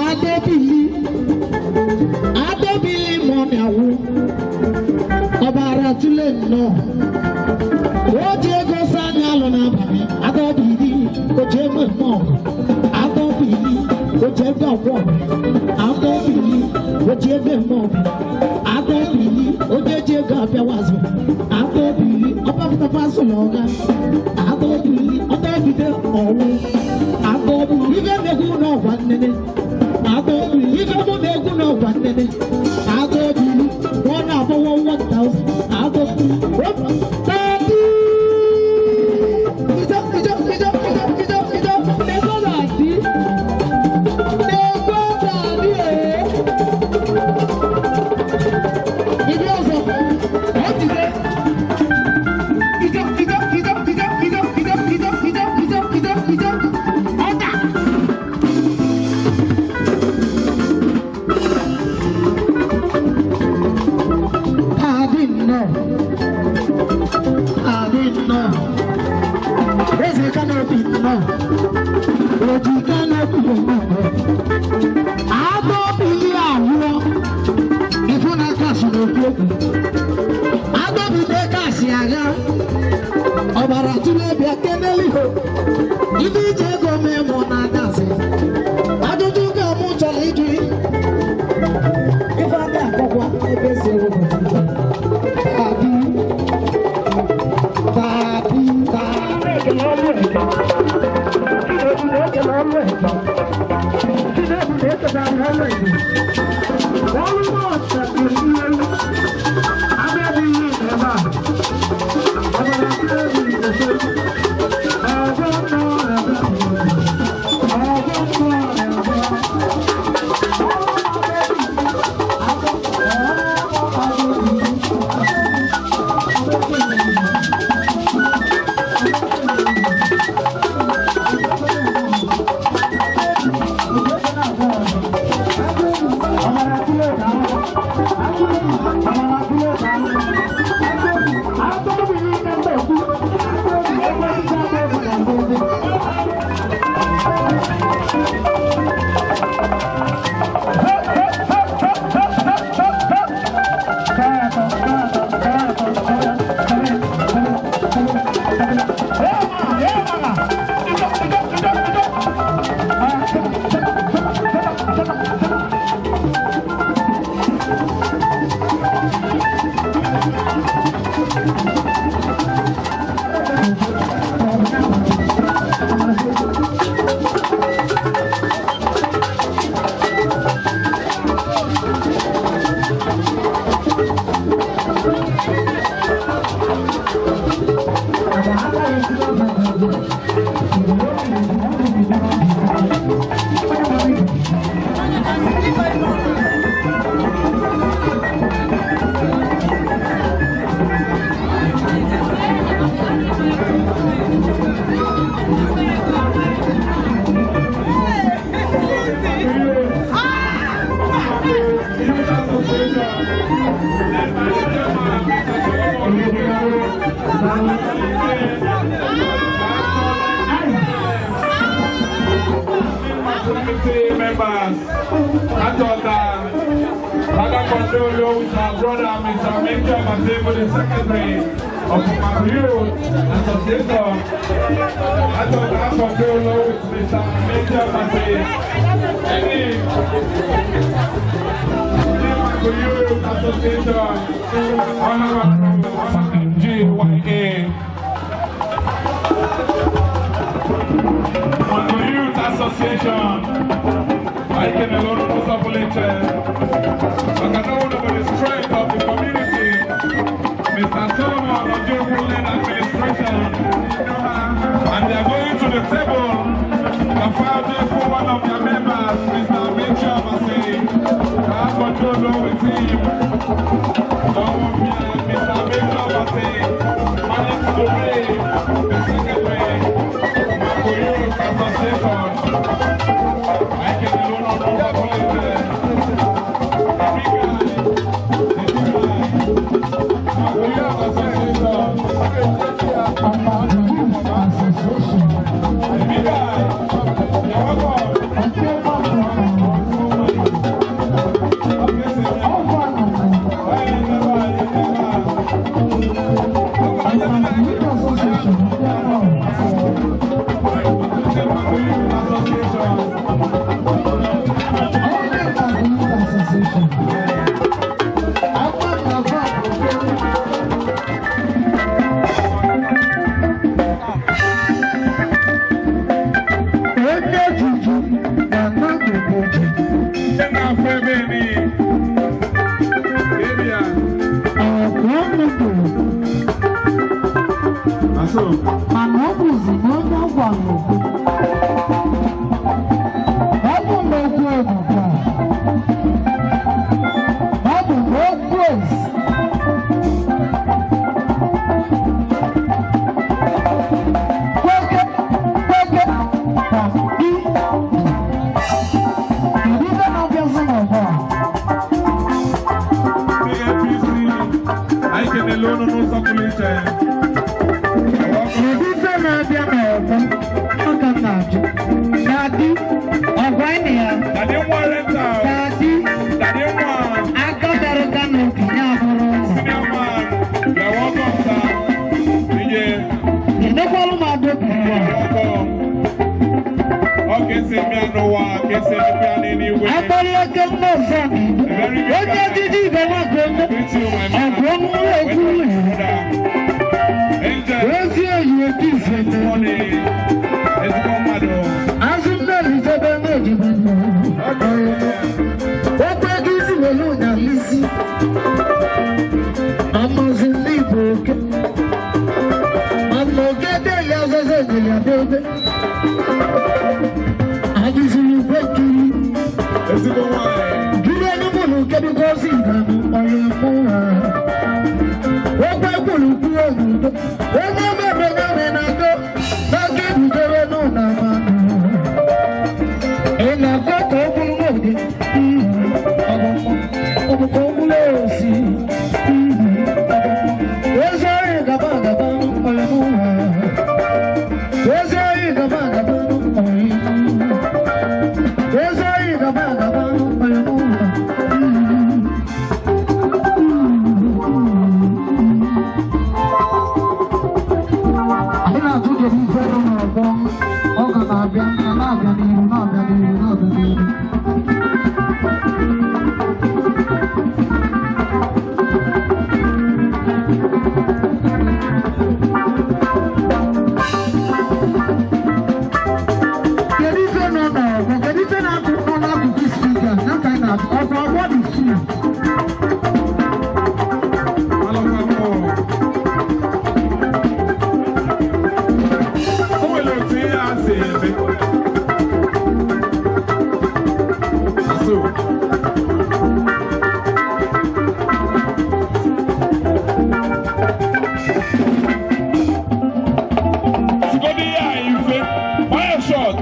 Adébílí, Adébílí mọ̀nàwó, ọbara tụle nnọọ. O ji ego sani alụ n'abalị, Adébílí, o ji ego eme ọgụ. Adébílí, o ji ego ọgwụ ọgụ. Adébílí, o ji ego eme ọgụ. Adébílí, o ji eji ego abịawazụ. Adébílí, ọbapụtakwa asụ na ọga. Adébílí, ọdebide ọwụ. Adébílí, ife megwu n'ọgwa nnene. Adébílí, ife mụ na-egwu n'ọgwa nnene. Adébílí, ọ na-agbọwọ 1000. Adébílí, tàbí. Ijó, ijó, ijó, ijó, ijó, ijó. Nego na-adị. Nego na-adị, ee. Ibi ọzọ, ọ jide. Ijó, ijó, ijó, ijó, ijó, ijó, ijó, ijó, ijó, ijó, ijó. Ọ̀tà. Adị nnọọ. Adị nnọọ. Eze kanopi nnọọ. Oji kanopi nnọọ. Adọbili awụọ. Ifu na kasị n'okwu okwu. Adọbide kasị agha. Ọbara tụle bịa keneliho. Ibe ije ego mee mụ na adasị. Ajụjụ ka mụ chọrọ ịjụ. Ife adị akọkwa ebe si ewepụta. Tabi, tabi, tabi. Committee members, Atota, Ada Kondolo with our brother Mr. Major Matebo, the secretary of Youth Association. Atota Kondolo with Mr. Major Matebo. Any Youth Association, Honorable GYA. Youth Association, I can alone the strength of the community, Mr. Solomon Ojekunle administration, and they are going to the table to file for one of their members, Mr. Mitchell Bassi, have control with him. Mr. Mitchell Bassi, managed to raise the secretary. Youth Association. I can alone Mana ọ bụzi na onye ọ gwara okwu. Ọ bụ na okwu ebuka. Ọ bụ na okwu ezi. Kweke, kweke, ka i. Kedu ife na-abịazị n'ọgbọ a? Ndị APC, anyị kenele unu n'ụzọ pụrụ iche. Kedu ife na-abịa n'ọgbọ? Ọ ka m na-ajụ. Dadi, ọgwa ịnị ya. Dadi nwa rental. Dadi, Dadi nwa aka dara kanopi ya abụrụ ụzọ. senior man. You are welcome, sir. DJ, Kenekwalụ m Adaobi ugbu a. welcome. Ọ ka esi eme ya n'ụwa, ka esi emekwa ya n'eluigwe. Akpọlịaka nne ọzọ n'Igbo. Onye ejiji ibe na-akụ eme. Greet you, my man. Ọgụ ọnụ egwu Welcome, ya. brother. Angel, Ezi oyi otu ife good morning. Ezigbo mmadụ. Azụ mmeri jebe na-ejebe. Okwu ego isi welu ụnyala isi. Amazi ndị Igbo oke. Mana oke de ya ọzọzọ enyere ya debe. Adịziri igwe nkiri. Ezigbo nwanyị. Jiri enugwu na okedikwa ozi ìdààmú ọ̀rẹ́ mú ha. Okwu ekwuru kwuo n'udo. Onye mebe nyame na-agụ n'aka ebidoro n'ụlọ amanụ. Ị na-akọ ka ọ bụrụ n'oge. Ọ bụ ka ọ bụrụ osi. Ezi ọrịa gaba gaba ọ̀rẹ́ mú ha. Ezi ọrịa gaba gaba ọ̀rẹ́ mú ha. Ezi ọrịa gaba gaba ọ̀rẹ́ mú ha. Anyị na-atụ kedu ife nọ n'ọgbọ ọ ga na-abịa na na-abịa n'ihu na-abịa n'ihu na-abịa n'ihu. Kedu ife nọ n'ọgbọ? Kedu ife na-akụ nọ n'akụkụ spika? Ya ka anyị na-atụ ọkwa ọgbọ dị fuu. Alọkwa m. O nwere otu ihe a si eme. So, Sigodi ihe a ife, gbaa shot.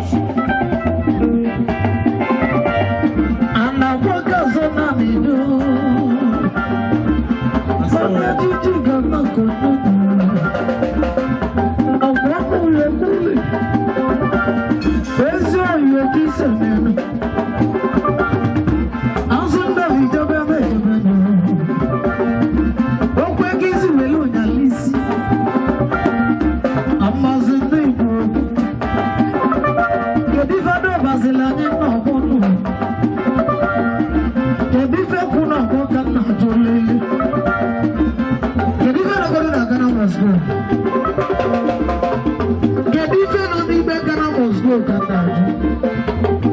Anagwagazo na mido. Ọ̀nà jíjì gàmà kò nínú. Ọ̀pọ̀ kúlẹ̀kúlẹ̀. Ezi ọ̀yọ́ kì í sẹ̀mẹ̀nù. Azụ ndàlù ìjọba mẹ́jọba nù. Okwu ego isi welu ụnyala isi. Amazị ndị Igbo. Kedu ife adọbazila anyị n'ọgbọ nụ? Kedu ife kwu n'ọgbọ ka nna jụ lele? Kedu ife nọgoro na Ghana must go? Kedu ife nọ n'ime Ghana must go ka nna jụ?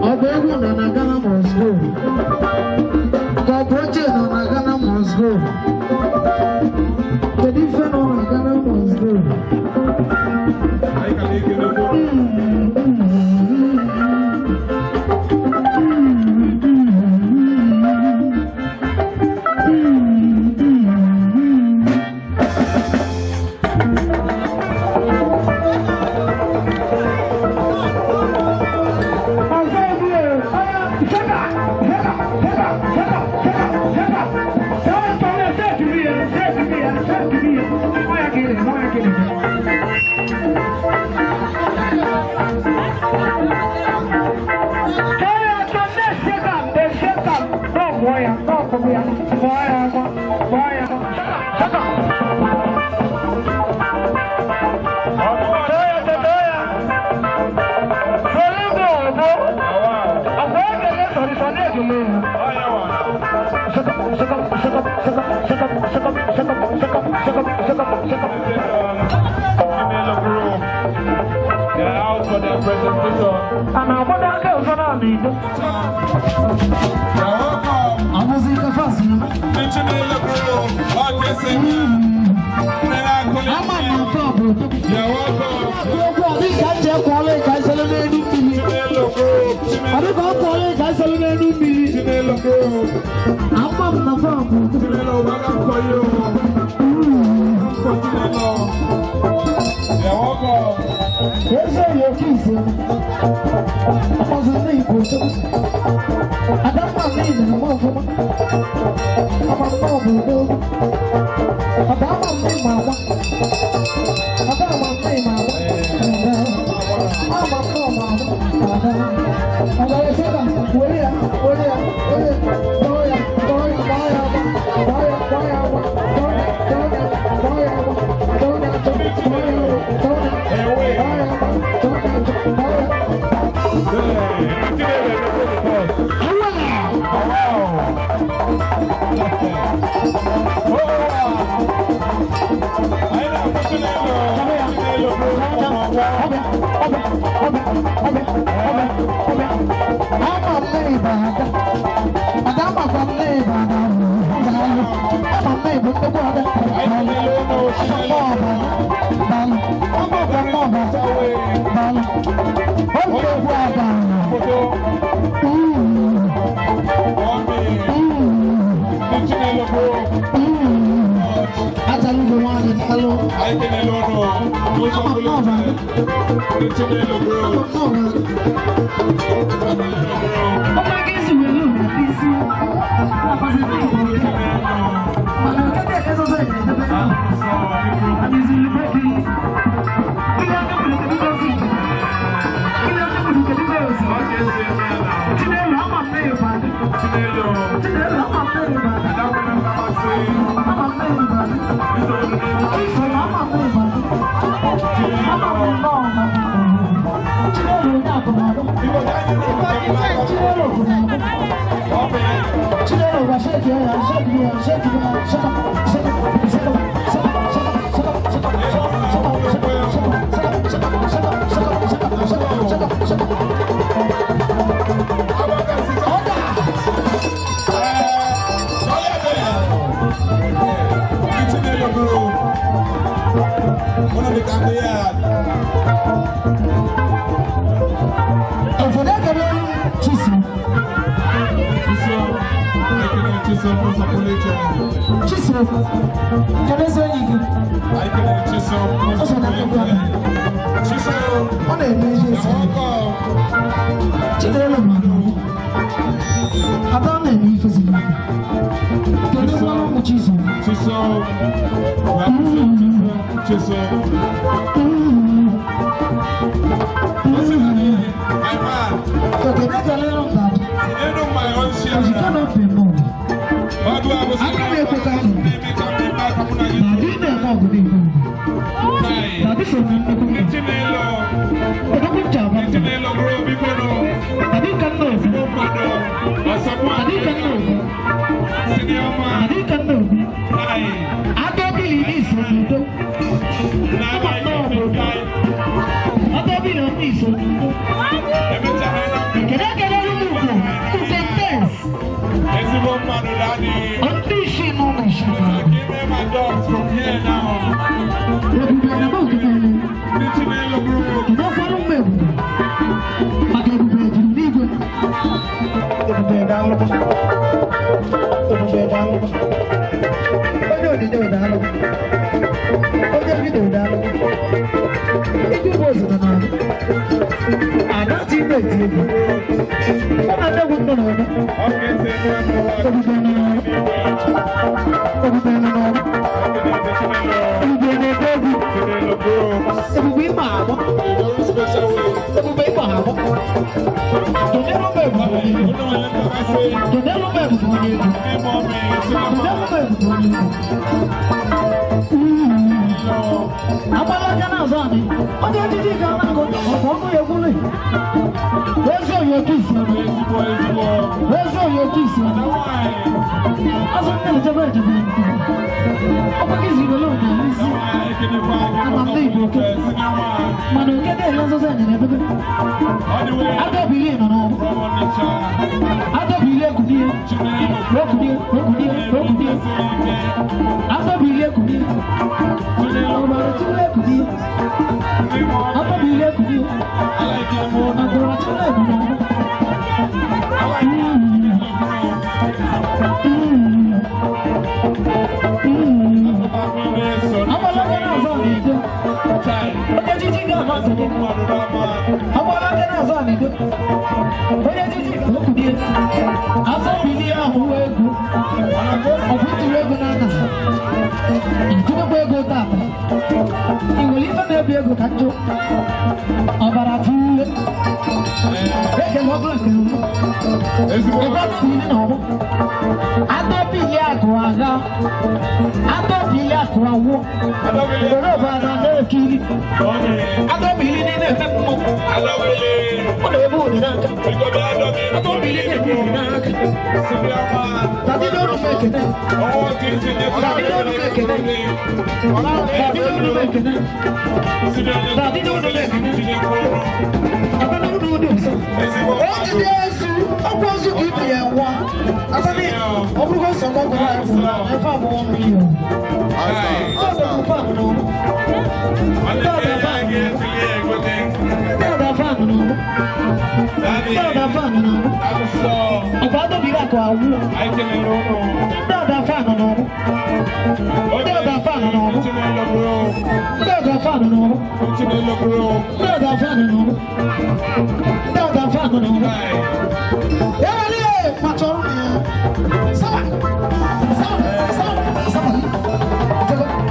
Ọ bụ egwu nọ na Ghana must go? Ka ọ bụ oche nọ na Ghana must go? Kedu ife nọ na Ghana must go? Anyị ka na-ekelekwa unu. They are out for their presentation. You are welcome. Ọbụzi ife fasị na Ndị Chinelo Group, ọ ka esi eme. Ndị na-akụli ama m na afọ bụ You are Bịa kwọọla ka anyị n'elu mmiri. Ọ dị ka ọ kwọọla ka anyị n'elu mmiri. Ama m na fọm. Eze yi oke ise. Ọmọzụ ndị Igbo tó. Adamma mi nà ọmọ ọfụma. Ọmọ mma bụ udo. Ọba ama m n'ịma agba. Ọba ama m n'ịma agba. Ama m n'ọma agba. Ọba ya sịba, were ya, were ya, were ya, kpọọ ya, kpọọ ya, kpọọ ya agba, kpọọ ya, kpọọ ya agba, kpọọ ya, kpọọ ya, kpọọ ya agba, kpọọ ya, kpọọ ya, kpọọ ya, kpọọ ya agba, kpọọ ya, kpọọ ya. ekene. Ọgbara aka na-azụ anịdo. Onye jiji okwudie. Asọmpi ahụ egwu. Ọ bụ ituru ego n'aka. Itinyekwa ego tata. I nwere ife na-ebi ego ka njụ. Ọbara tụle. Ekele ọbụla ekele ụlọ. Ebe adọbili na ọgbọ. Adọbili akụ agha. Adọbili akụ awụ. Were ọbara na-ekiri. Adọbili na-eme mmụọ. Ọ na-ebu ụdị n'aka. Adọbili na-ebu ụdị n'aka. Tàbí lóru mẹ́kẹ̀ẹ́. Tàbí lóru mẹ́kẹ̀ẹ́. Tàbí lóru mẹ́kẹ̀ẹ́. Tàbí lóru mẹ́kẹ̀ẹ́. Tàbí lóru mẹ́kẹ̀ẹ́. Ó ti dé ẹsù, ọkọ̀ oṣù kìí fi ẹ̀ wá. Asọ́ni, ọbúrúkọ sọ̀kọ́ kọ́ ẹ̀ fún ẹ̀fọ́ àbọ̀ wọn mi yọ̀. Ọ̀pọ̀ adóbìnrin àkọ́ àwọ̀. Ndị ọ̀dà fáànù n'ọrụ. Ndị ọ̀dà fáànù n'ọrụ. Ndị ọ̀dà fáànù n'ọrụ. Ndị ọ̀dà fáànù n'ọrụ. Ndị ọ̀dà fáànù n'ọrụ. Ewele kpachọrọ ya. Sama! Sama! Sama! Sama! Sama! Sama!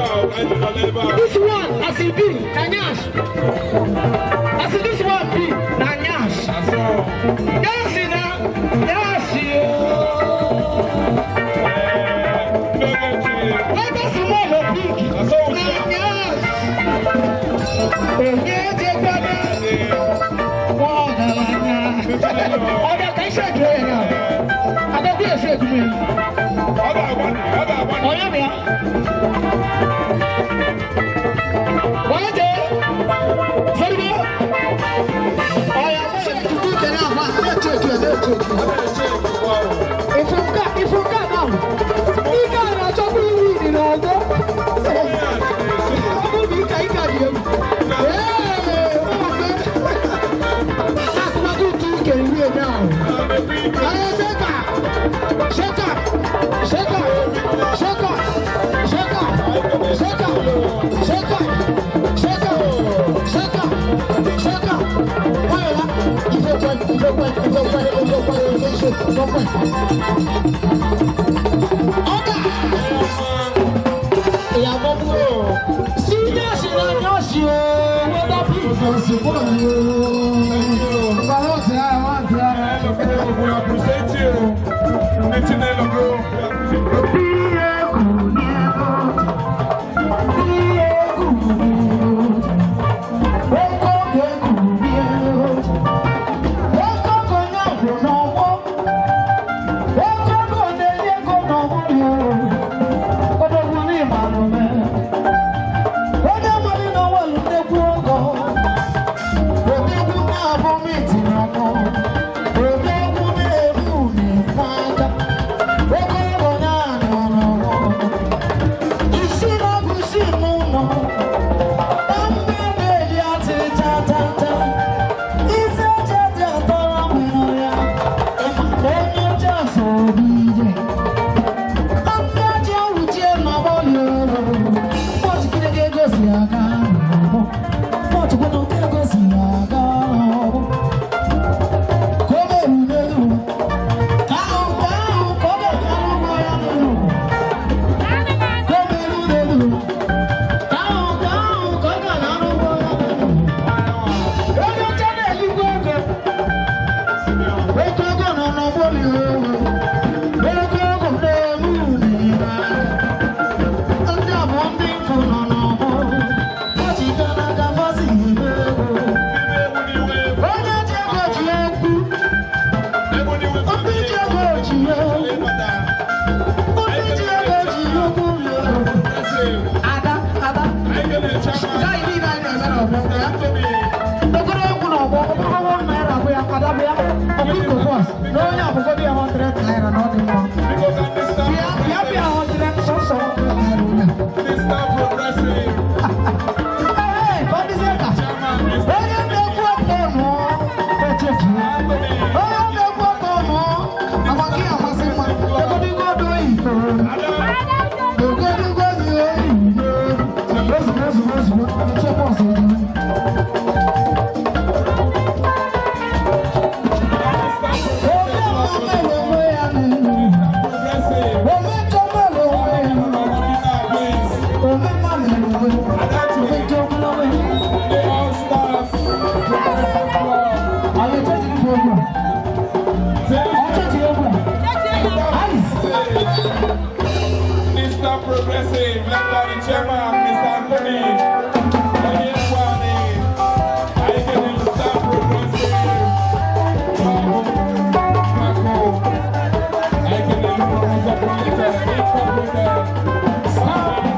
This one, as it be, Nanyash. As this one be, Nanyash. Yes, yes, let us move a big. Nanyash. Ndị nkụ nọ n'ọgbọ. Ọchịcha n'aka fọsi ebe ego. Onye ji ego ji okwu. Ndị ji ego ji okwu. Ndị ji ego ji okwu. Ada, ada. Gaghị niile anyị na-eme n'ọgbọ ya. Okoro egwu n'ọgbọ, ọ bụrụ naira bụ ya, ada bụ ya. Ọkụ iko bọs, na onye akwụkwọ dị ya 100 naira na ọ dị mma. Bịa, bịa, bịa 100, sọsọ 100 naira onye. Ee, ka ọ dịzie ka. Onye na-ekwu ọkụ nụọ, echefuo. Onye na-ekwu ọkụ nụọ, amaka ya amasị mma. Egodigo odo oyibo. Egodigo odo oyibo. Ozugbo, ozugbo, ozugbo. Echekwa ọzọ ejebe. Onye mma mere onwe ya n'elu. Onye njọ mere onwe ya. Onye mma mere onwe ya. Onye njọ mere onwe ya. Anyị echejiri m egwu a. Ọ chejiri egwu a. Ice. Mr. Progressive, led by the chairman, Mr. Anthony Onyekwani. I can Mr. Progressive. Marco. I can Mr.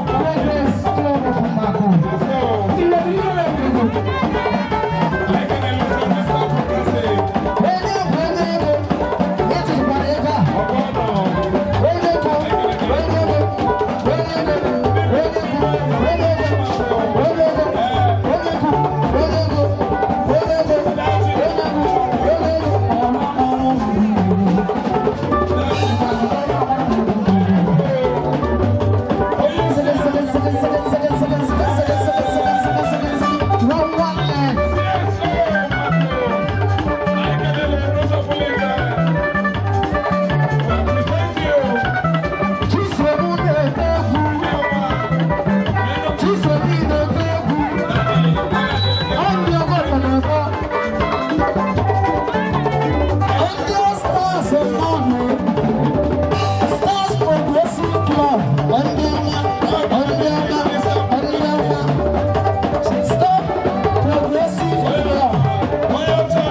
Progress Club of Mako. Ile ile ego. I can Mr. Progressive. Onye bụ onye ego. Echekwara ego a. Onye ego, onye ego, onye ego, onye ego, onye ego, onye ego, onye ego, onye ego, onye ego, onye ego, onye ego. One, one, nine. Chisom na-ete egwu. Chisom na-ete egwu. Ọ ndị ọgọdọ na-akpọ. Ndị Stars mmadụ. Stars Progressive Club. Ndị ọma, ndị ọma, ndị ọma. Star Progressive Club.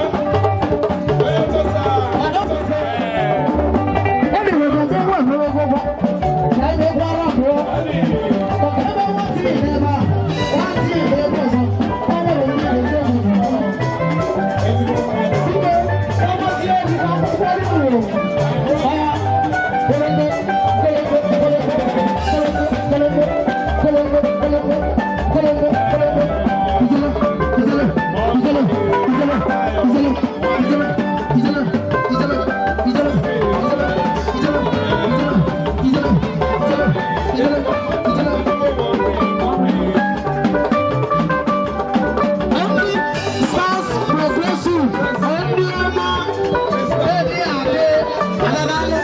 Stars Progressive, ndị ọma, edi adị, adadalị,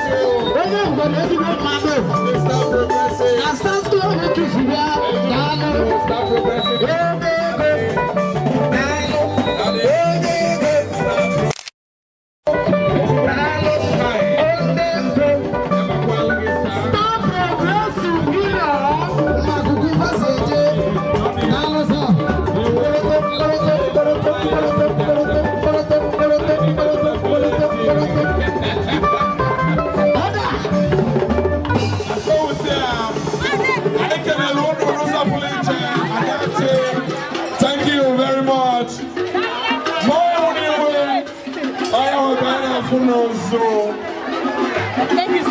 onye mgbe na ezigbo mmadụ. Na Stars Club tụfuru ya, daalụ. Ebe ego, daalụ. Onye ego, daalụ. Onye ego. Star Progressive gị nọrọ n'akụkụ mgbasa eje. Daalụ sọ. Thank you very much.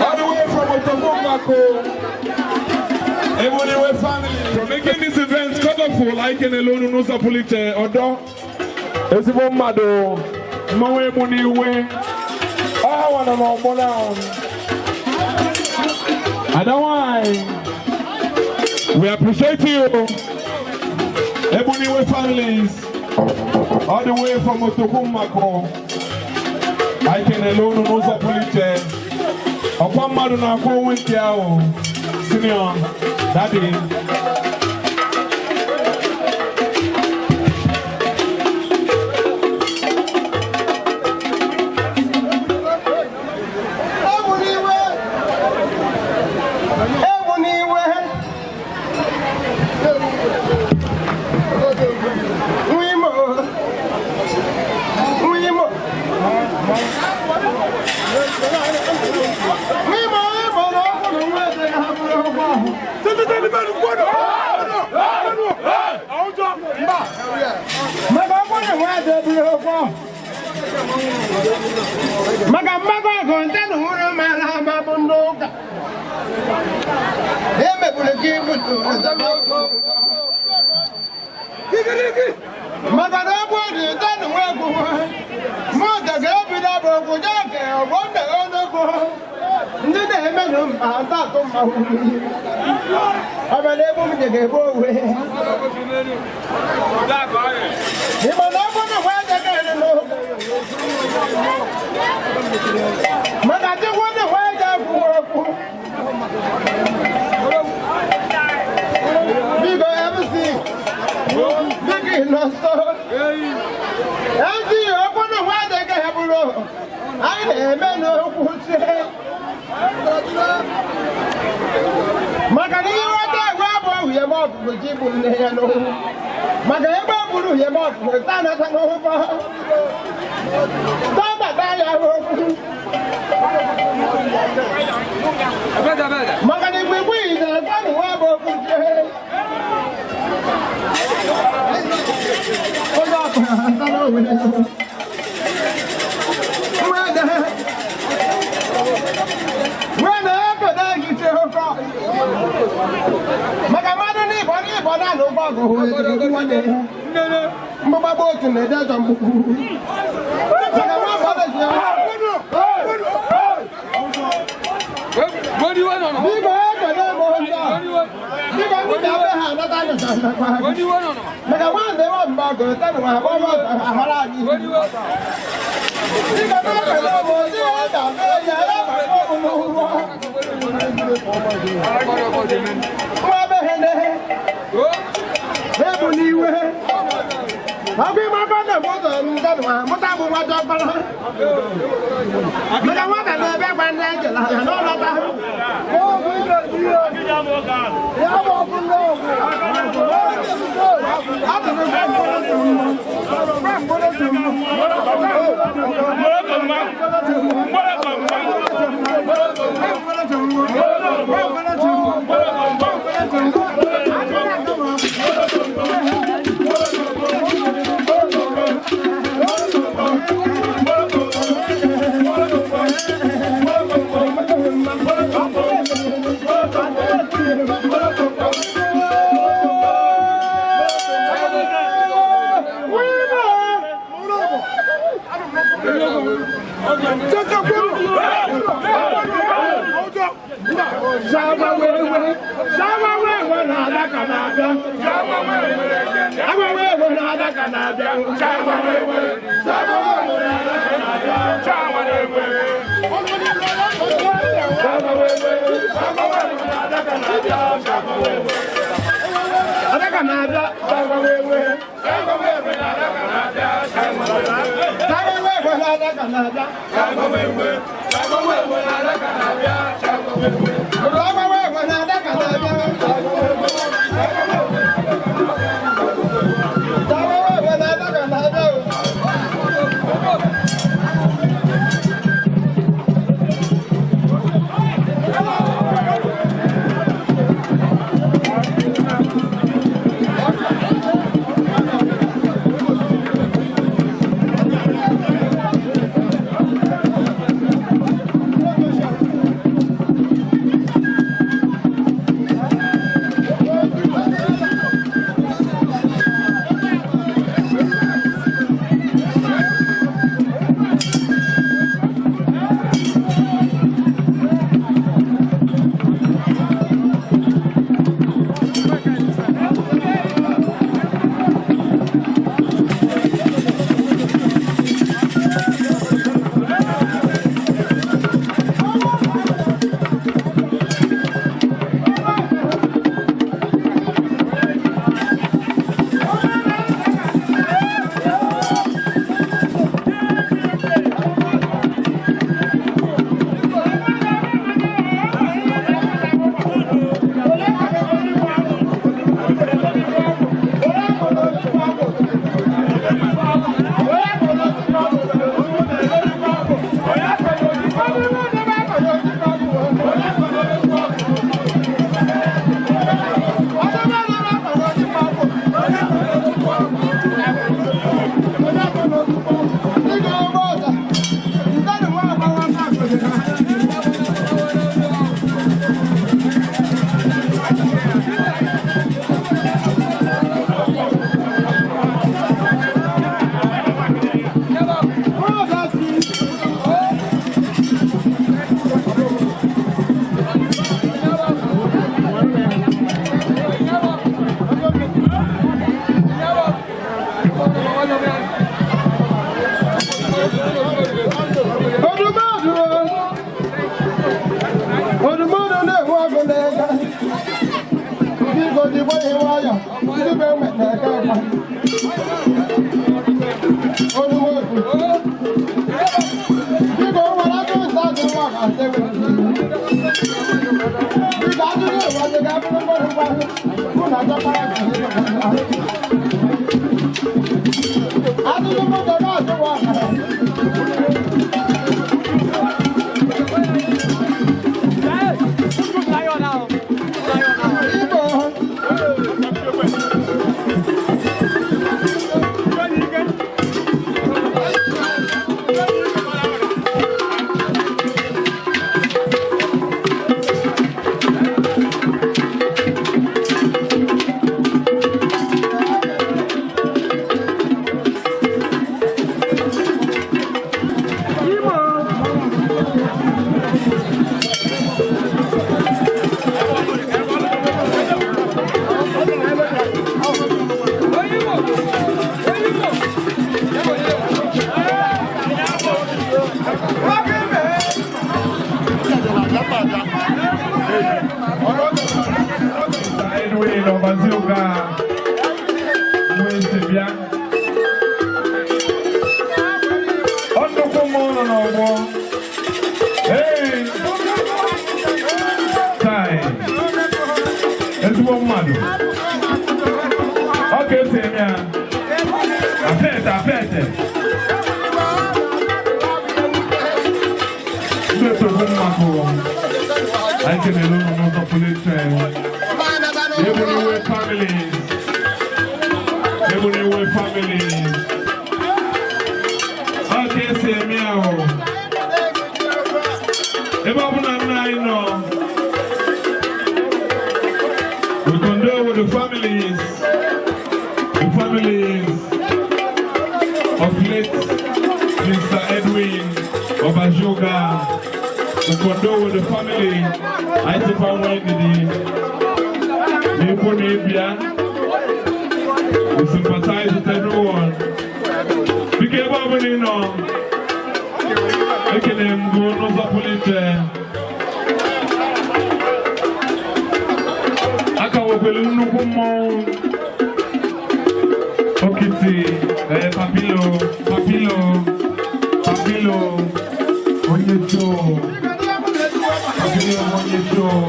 All the way from Otobo Eboniwe family. For making this event colorful, I can alone n'ụzọ pụrụ iche ọdọ ezigbo mmadụ mmanwụ Eboniwe. Ọ ha nwa nọ n'ọgbọ na. Ada nwanyị, we appreciate you. Eboniwe families, all the way from Otokumako. I can alone n'ụzọ pụrụ iche. Ọkwa mmadụ na-akwụ onwe nke ahụ. Senior, daddy. Egwu n'iwe, egwu n'iwe, na nwa dị eburu okwu maka mgbakọ ọgụ nte na nwụrụ mara ama bụ ndị ụka emegburu gị maka na ọbụ dị nte na nwa egwu mmadụ ga-ebido bụ okwu jeke ọgbọ nna onogwu ndị na-eme na mba ntatụ mmanwụ ọbara egbu m ga-egbu onwe ịma na ọbụ na nwa ejekere n'ụka maka chukwu na nwa eje akwụghị okwu biko MC biko ị nọ nso MC okwu na nwa ejekere bụrụ anyị na-eme n'okwu chie maka na ihe nwata agwa abụ uhie ma ọkụkụ ji bụ nne ya n'ohu maka ebe ọ bụrụ uhie ma ọkụkụ taa nata n'ohu tabata ya okwu maka na igbe igwe yi na-ata n'ụwa bụ okwu chie onye ọkụkụ ata n'ohu maka mmadụ n'ịbọ n'ịbọ naanị ụgbọ ọgụ mgbagba otu na-ede ajọ mgbukwu maka nwa mmadụ biko ekele m onye biko ndị ga-abịa ha anata maka nwanne nwa mgbe ọgụ tanụ nwa agbọghọ ahara anyị biko ekele m onye ya ga-abịa ya ya gbakọ ọmụmụ nwa beghene ebu n'iwe ọkụ ịgbakọ na ụzọ ndadụ mụta bụ nwa jọkpara maka nwata na-ebe gwa ndị ejela ya n'ọlọta Nwayọ, ndị be eme na-eke ekwe. Oluwo ekwu. Biko, o nwere aka ụzọ adị nwa ka nte nwere. Biko, ajụjụ ụwa dị ka abụrụ mmadụ mmadụ, mụ na achọkpara ka ihe gbasara. Ajụjụ mụ ga na-ajụ nwa akara. Igbo. Edwin Ọbazioga nwee bịa. Ọ nnukwu mmụọ nọ n'ọgbọ. Ee! Tai! Ezigbo mmadụ. Ọ ka esi eme ya. Apete apete. Ndị otogbu mmakụ. Anyị kelere unu n'ụzọ pụrụ iche. Ebuniwe families. Ebuniwe families. Ọ ka esi eme ya o. Ebe ọ bụla nna anyị nọ. We condole with the families. The families of late Mr. Edwin Obajoga. We condole with the family. Anyị sịkwa nwee ndidi. N'ikwu na ịbịa. We sympathize with everyone. Biko ebe ọ bụla ị nọ, ekele m gị n'ụzọ pụrụ iche. Aka nwekwere nnukwu mmọnwụ Okiti, Papilo, Papilo, Papilo, onye choo, Papilo onye choo,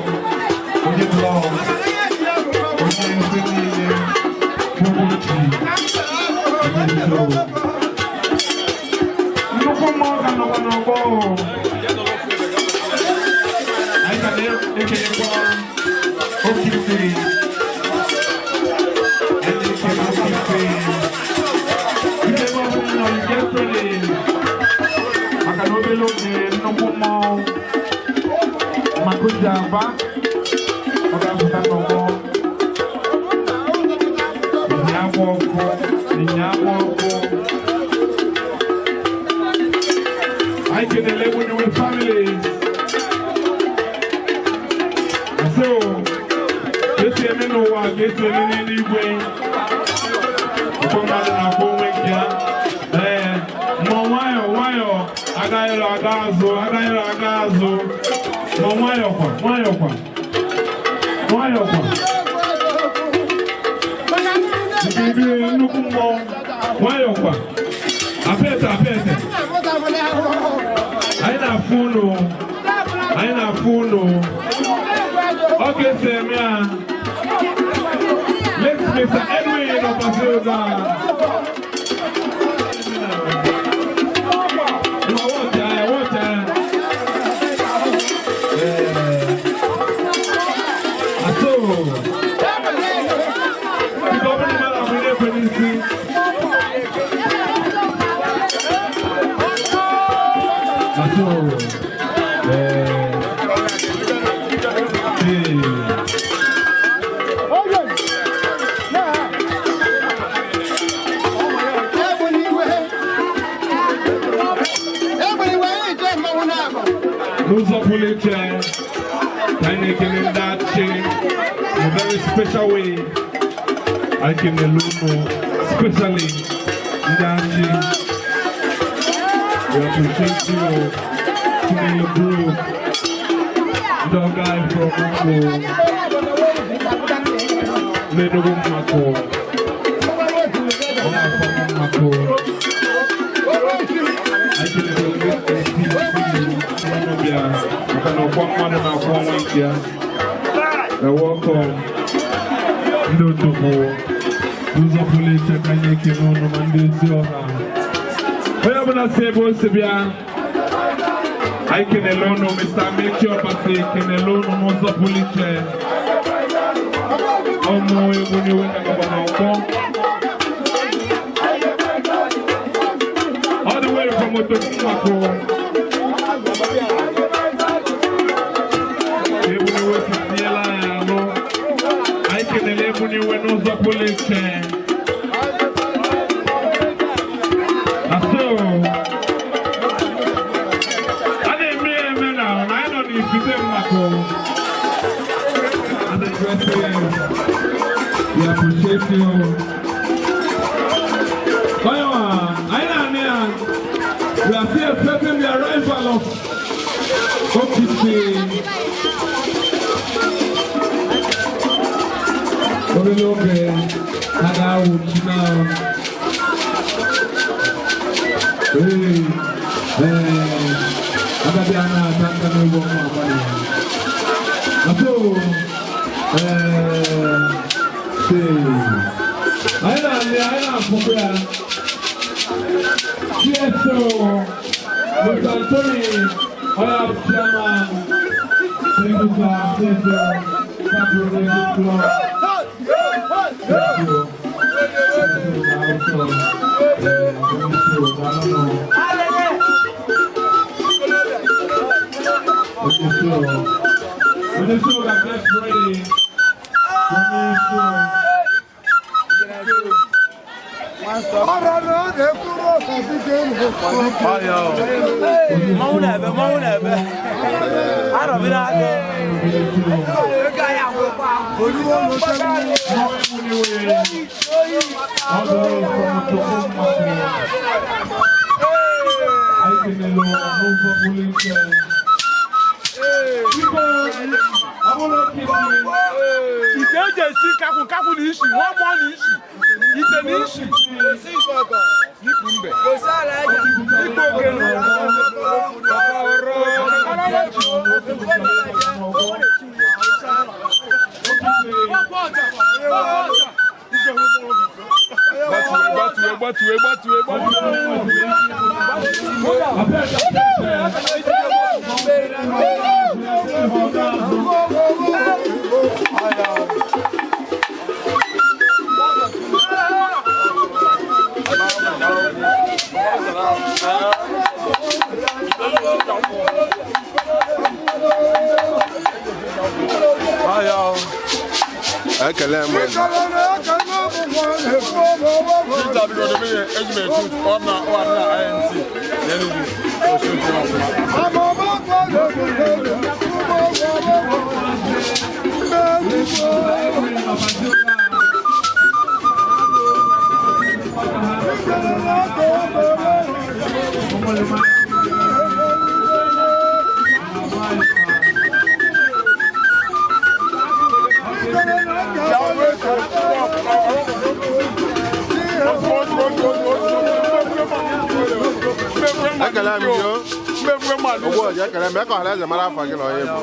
onye blọg, onye mfe niile, Kwubuchi, onye choo. Nnukwu mmụọ ka nọkwa n'ọgbọ o. Anyị ka na-ekelekwa Okiti. Anyị na-ekele Okiti. Ike ebe ọbụla nọ, you get ready. Maka na obere oge nnukwu mmọnwụ Makuja Aba ọ ga-apụta n'ọgbọ. Ịnyịnya agba ọkụ, ịnyịnya agba ọkụ. Anyị kelele Ebuniwe families. So, ka esi eme n'ụwa ka esi eme n'eluigwe. Ụfọdụ mmadụ na-akpọ onwe nke ya. Ee, mụọ nwayọọ nwayọọ agaghịrị aga azụ agaghịrị aga azụ. Mụọ nwayọọ kwa nwayọọ kwa nwayọọ kwa. Nkirikiri nnukwu mmọnwụ nwayọọ kwa. Apete apete. Anyị na-afụ unu. Anyị na-afụ unu. Ọ ga-esi eme ya. Let Mr. Edwin Obasoga. N'ụzọ pụrụ iche, ka anyị na-ekele ndị achị in a very special way. Anyị kelele unu specially ndị achị. We appreciate you, Chinelo Group, ndị ọga anyị from Ugbo, ndị N'Enugu Mmakọ. Ọ na-afọ Mmakọ. Anyị kelere ndị SPC bịa maka na ọkwa mmadụ na-akwụ ọnwa nke ya. You're welcome. Ndị Otogbo n'ụzọ pụrụ iche ka anyị na-ekele ụnụ ma ndị ezi ọha. Onye ọbụla si ebe o si bịa, anyị kelele ụnụ. Mr. Amechi Ọbasi, kelele ụnụ n'ụzọ pụrụ iche. Ọmụ egwu n'iwe na n'ọgbọ. All the way from Otogbo Mmakọ. Ebuniwe titiela anyị alụ. Anyị kelele Ebuniwe n'ụzọ pụrụ iche. Na so, a na-eme ya eme na anyị nọ n'Ifite Mmakọ. And aggressive. We appreciate you. Onye nwa, anyị na-anụ ya. We are still expecting the arrival of Okiti. Obere oge ha ga-awụchi na ee ee agadi a na-ata nka n'egwu ọnwa abalị. Na so ee anyị na-alị, anyị na-afụkwa ya. CSO Mr. Anthony Oya, Chairman. Thank you, sir. CSO Capital Radio Club. Thank you. Thank you, sir. Also, okay, so we get ready. Ọ̀rọ̀ náà lè kúrò tàbí dé. Mmanwụ na-ebe, mmanwụ na-ebe. Arọbi na-adị. Olúwo ló sẹ́nu. All the way from Otogbo Mmakọ. Anyị kelele n'ụzọ pụrụ iche. Biko, ọ bụrụ Okiti. Ite eji esi kakwu kakwu na isi nwa mmụọ na isi ite na isi n'ikpu mbe ikpu okelu Gbatue, gbatue, gbatue, gbatue. Ekele m. Peter biko dobe ihe eji m etu ọ na ọ na INT n'Enugu osu otu ọfụma. Ekele m gị o. Ogbu ọja, ekele m. Eke ọha eze mara afọ gị na onye bụ.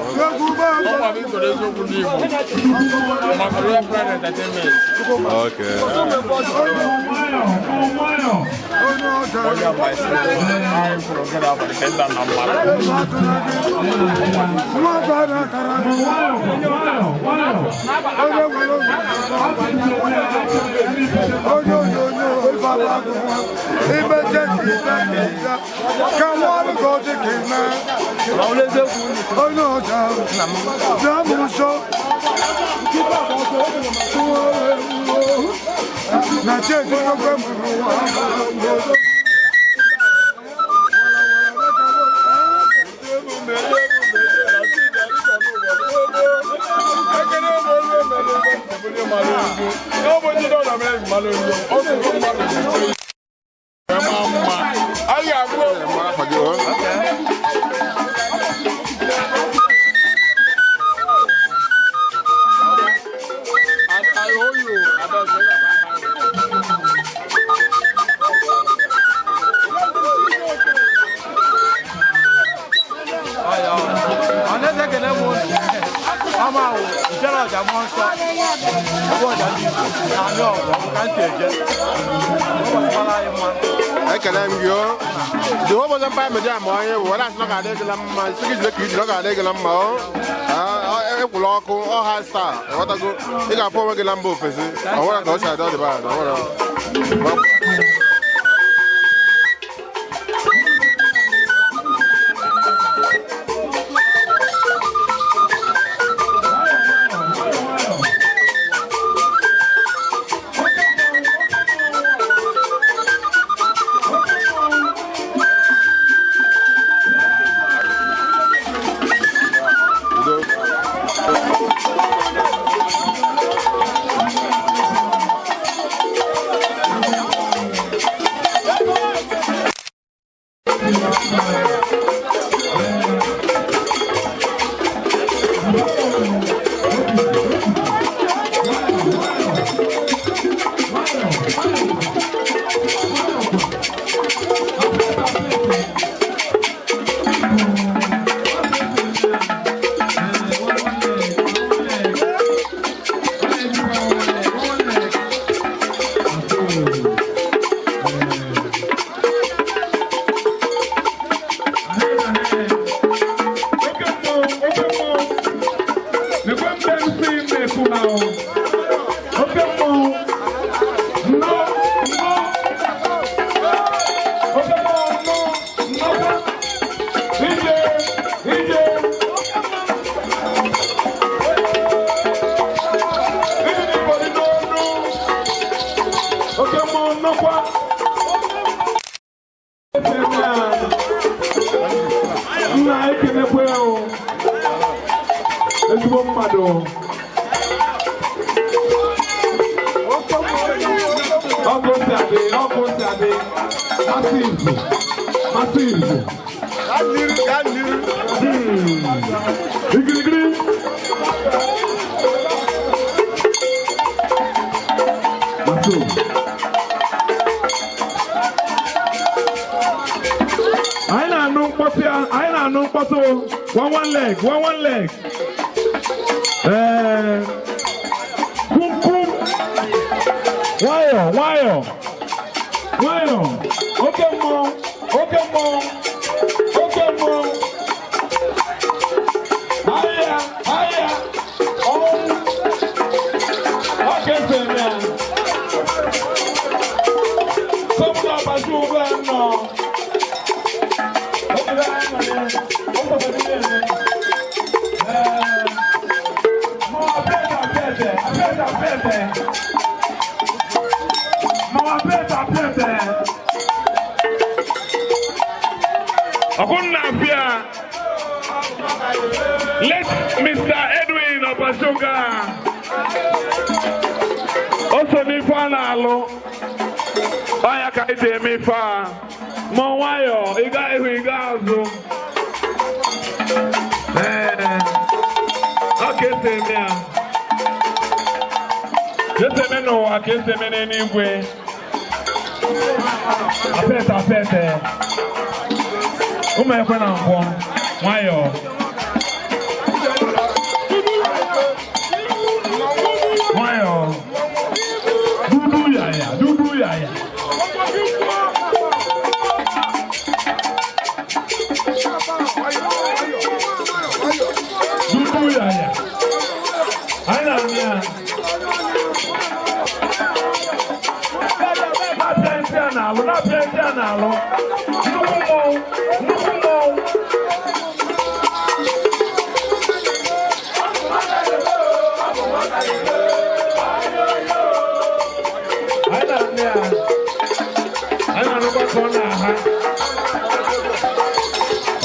Ọnwa bụ usoro eziokwu ndị Igbo maka Royal Pride Entertainment. Okay. Onye abaisi anyị kwuru nke na-abalị nke nta na mmadụ. Onye onyonyo imeche ka nwa ka ọ dị ka ime onye ọcha bịa m nso na cheji okwe mụrụ nwa. Mara afọ gị o. I owe you. ọja mmụọ nsọ ogbu ọja ndị Igbo na anị ọgụ ọgụ ka m si eje ụbọchị mara anyị mma. Ekele m gị o. The whole Muslim Empire Media ma onye bụ were asị na ọ ga-adị gị na mma, sị gị jide ka ijiri ọ ga-adị gị na mma o. Ekwula ọkụ ọ ha star ịghọtago ị ga-afụ onwe gị na mba ofesi ọ nwere ka o si adị ọ dị bad ọ nwere. Ezigbo mmadụ ọkụ si adị ọkụ si adị masị izu masị izu igirigiri masị. Anyị na-anụ mkpọtụ anyị na-anụ mkpọtụ one one leg one one leg. Kum kum nwayọ nwayọ nwayọ oke mmụọ oke mmụọ oke mmụọ ahịa ahịa ọnwụ ọka esi eme ya sọpụta ọbasi ugbu a nọ oge anyị nọ ya ọ kwesịrị ime Let Mr. Edwin Obasuga also n'ife a na-alụ ọya ka ị eme ife a ma nwayọ ị gaa ihu ị gaa azụ ee ọ ka esi eme ya ka esi eme n'ụwa ka esi eme n'eluigwe apete apete ụmụ ekwe na nkwọ nwayọ nwayọ dudu yaya dudu yaya. Dudu yaya. Anyị na-anụ ya. Na-apịa ntị a na-alụ, na-apịa ntị a na-alụ. Nnukwu mmọnwụ, nnukwu mmọnwụ. Anyị na-anụ ya. Anyị na-anụkwa ka ọ na-aha.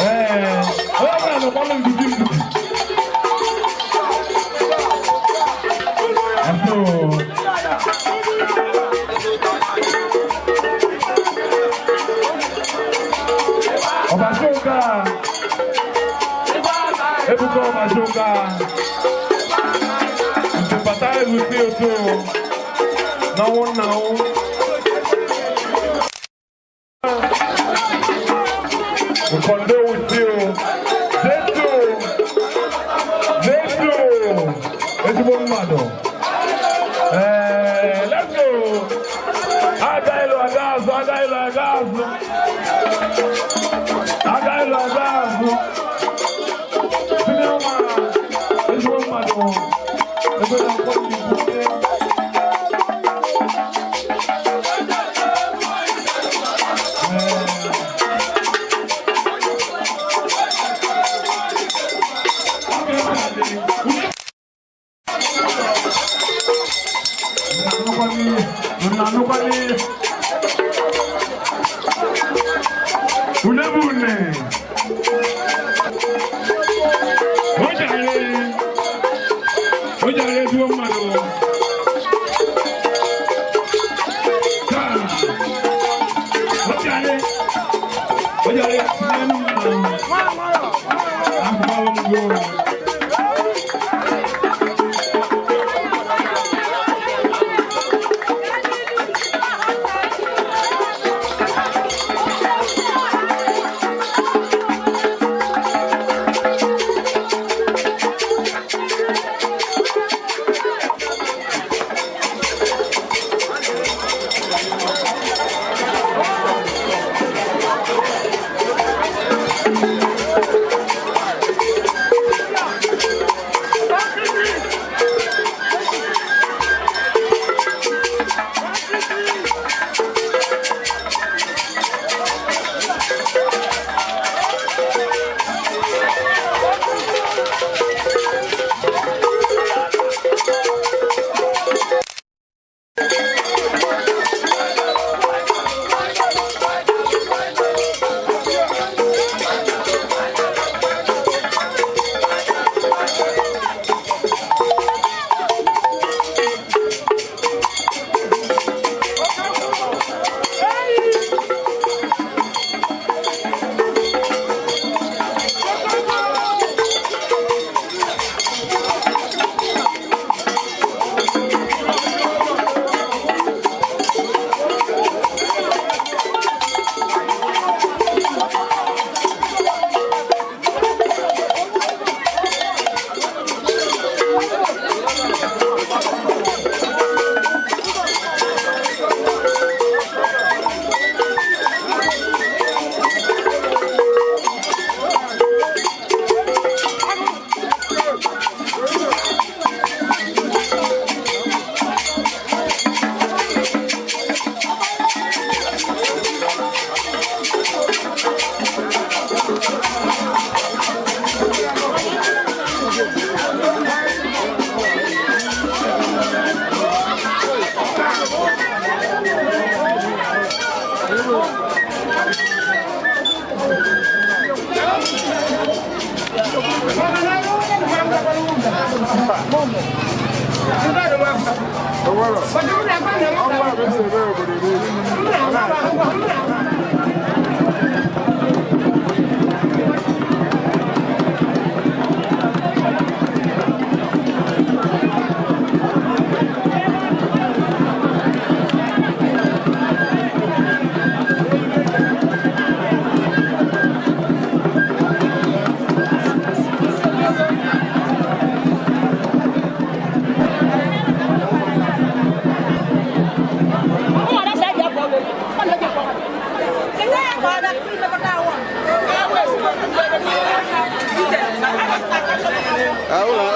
Ee, onye ọbụla nụkwanụ nduzi nduzi. Asụ. Ọbasoka. Ebuka Ọbasoka. Ntụpata egusi otu n'ọnwụ nnanwụ. Nkondo with you. Zetu. Zetu. Ezigbo nna. Mmadụ. Ee, let's go. Aga elu aga azụ, aga elu aga azụ. Aga elu aga azụ. Tinye nwa ezigbo mmadụ. Ebe na-akwọ ndị Igbo. Une bụ une. O jere. O jere ezigbo mmadụ. Taa. O jere. O jere n'elu mmadụ. Ahụkwala m gị ụra.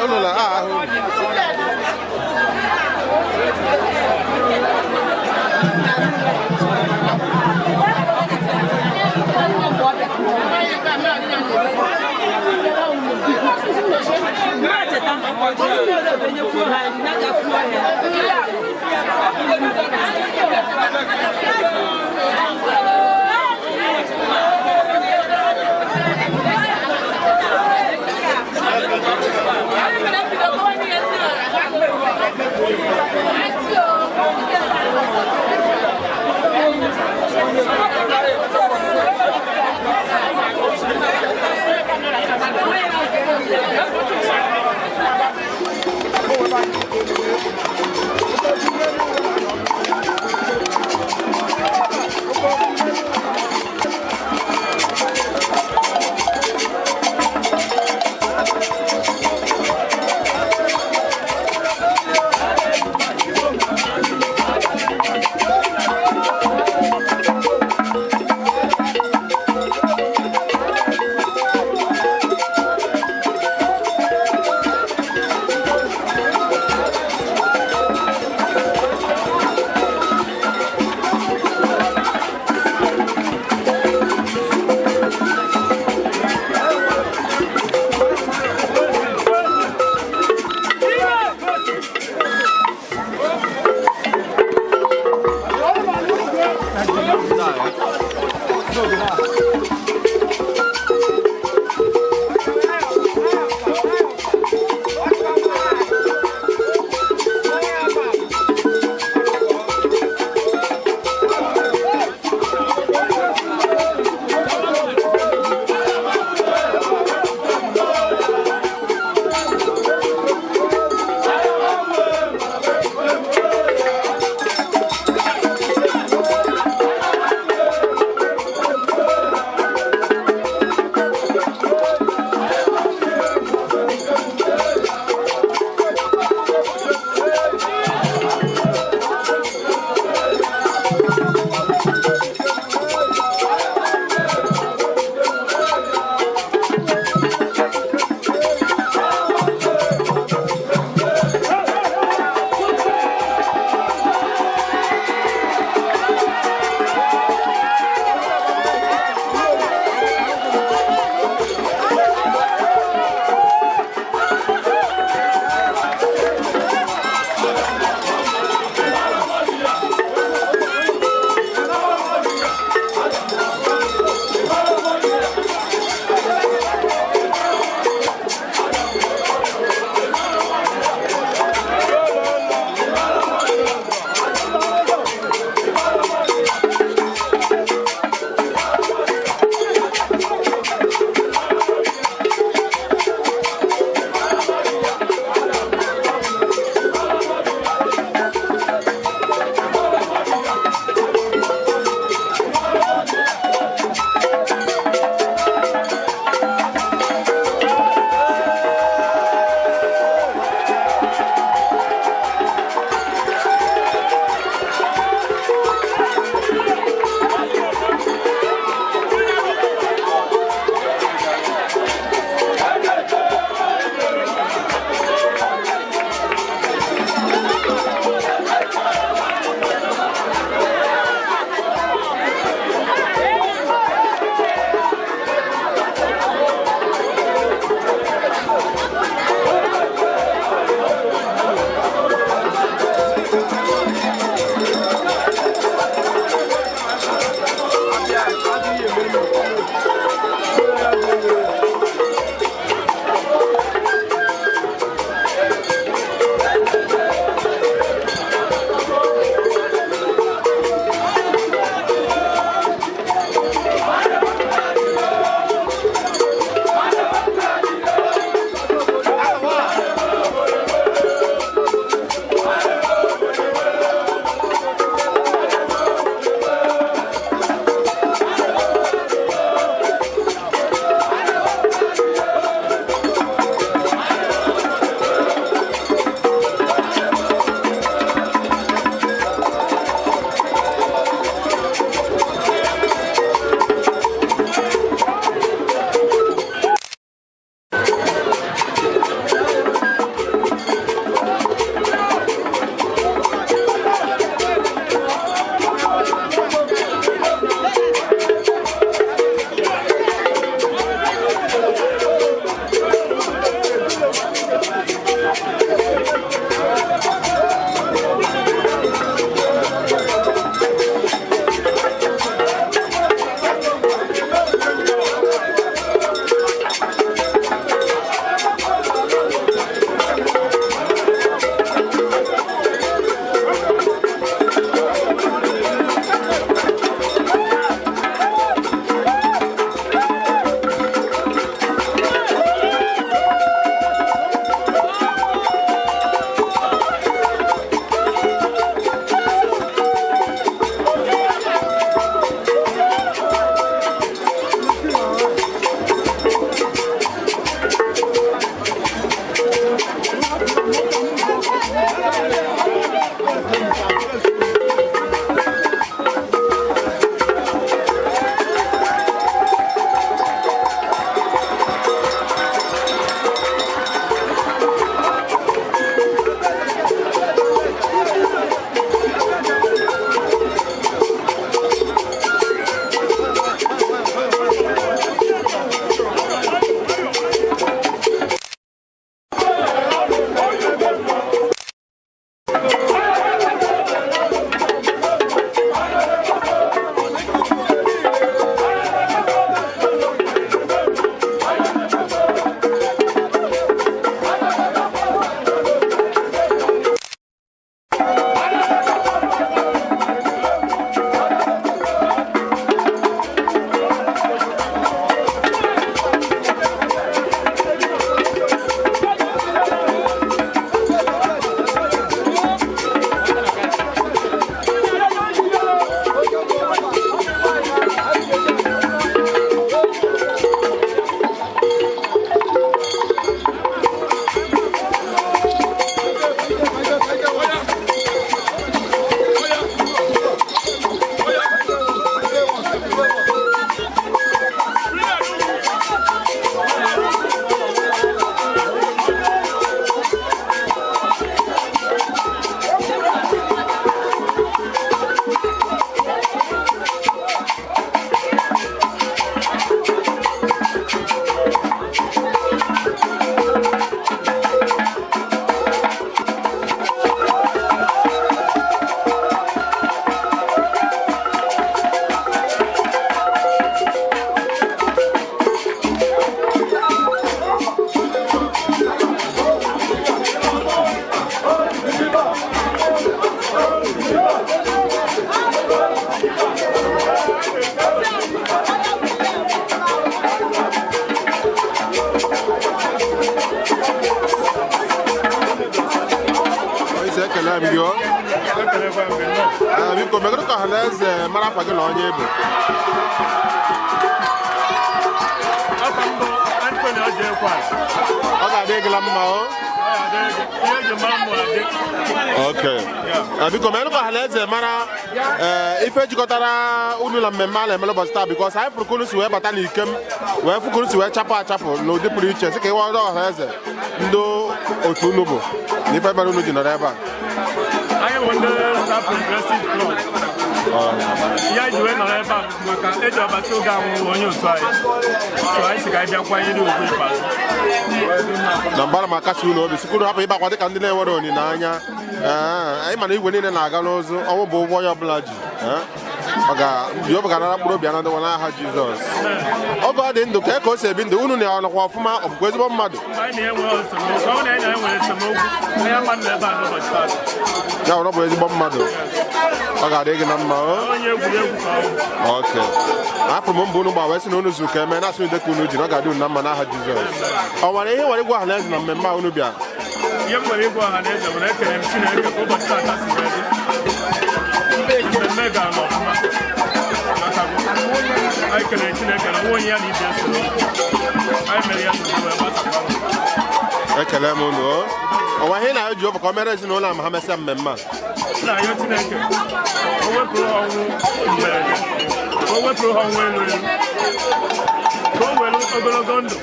Ụlọ na ahụ. Ekenekwa m gị nnọọ. Ee, biko megoro ka ọha na eze mara afa gị na onye bụ. Afa m bụ Anthony Ojekwa. Ọ ga-adị gị la mma o. Ọ ya adịrị gị. Ihe eji mara m bụ adị. Okay. Ee, biko megoro ka ọha na eze mara ee ife jikọtara unu na mmemme a na-emere ụbọchị taa, because anyị fụrụ ka unu si wee bata n'ikem wee fụ ka unu si wee chapụ achapụ n'ụdị pụrụ iche, sị ka ịwa ọrụ ọha na eze ndị otu unu bụ na ife mere unu ji nọrọ ebe a. Anyị bụ ndị Star Progressive Club. Ihe anyị ji wee nọrọ ebe a bụ maka eji ọbasi oge anwụ onye otu anyị. So anyị sị ka anyị bịa kwanyere ugwu ikpeazụ. Na mgbara ma akasi unu obi sikuru hapụ ịgbakwa dịka ndị na-enwere olileanya. Ee, anyị mana igwe niile na-aga n'ụzụ ọnwụ bụ ụgwọ onye ọbụla ji. Ee, ọ ga Jehova ga-anara mkpụrụ obi ya na ndokwa n'aha Jizọs. Oge ọ dị ndụ ka ka o si ebi ndụ unu na-anọkwa ọfụma, ọ bụkwa ezigbo mmadụ? Anyị na-enwe esemokwu. Ọ bụrụ na anyị na-enwere esemokwu, anyị ama nọ ebe a n'ụbọchị taa. Ya wụrụ ọ bụ ezigbo mmadụ, ọ ga-adị gị na mma o. Onye egwuregwu ka ọ bụ. Ok, afọ m mbụ unu gba wee sị na unu zuru ka eme na-asị ude ka unu ji na ọ ga-adị unu na mma n'aha Jizọs. Ọ nwere ihe nwere ịgwa ọha na eze na mmemme a unu bịa? Ihe m nwere ịgwa ọha na eze bụ na ekele m Chineke ka ụbọchị taata si wee dị. Mmemme gara n'ọfụma. Ghọtago? Anyị kelere Chineke na nwa onye ya na ibe soro. Anyị mere ya n'udo wee gbasakwa. Ekele m unu o. Ọ nwere ihe ị na-ayọ Jehova ka o mere ezinụlọ a ma ha mesịa mmemme a? Na-ayọ Chineke o wepụrụ ha ọnwụ mberede, ka o wepụrụ ha ọnwụ elu elu, ka o were ogologo ndụ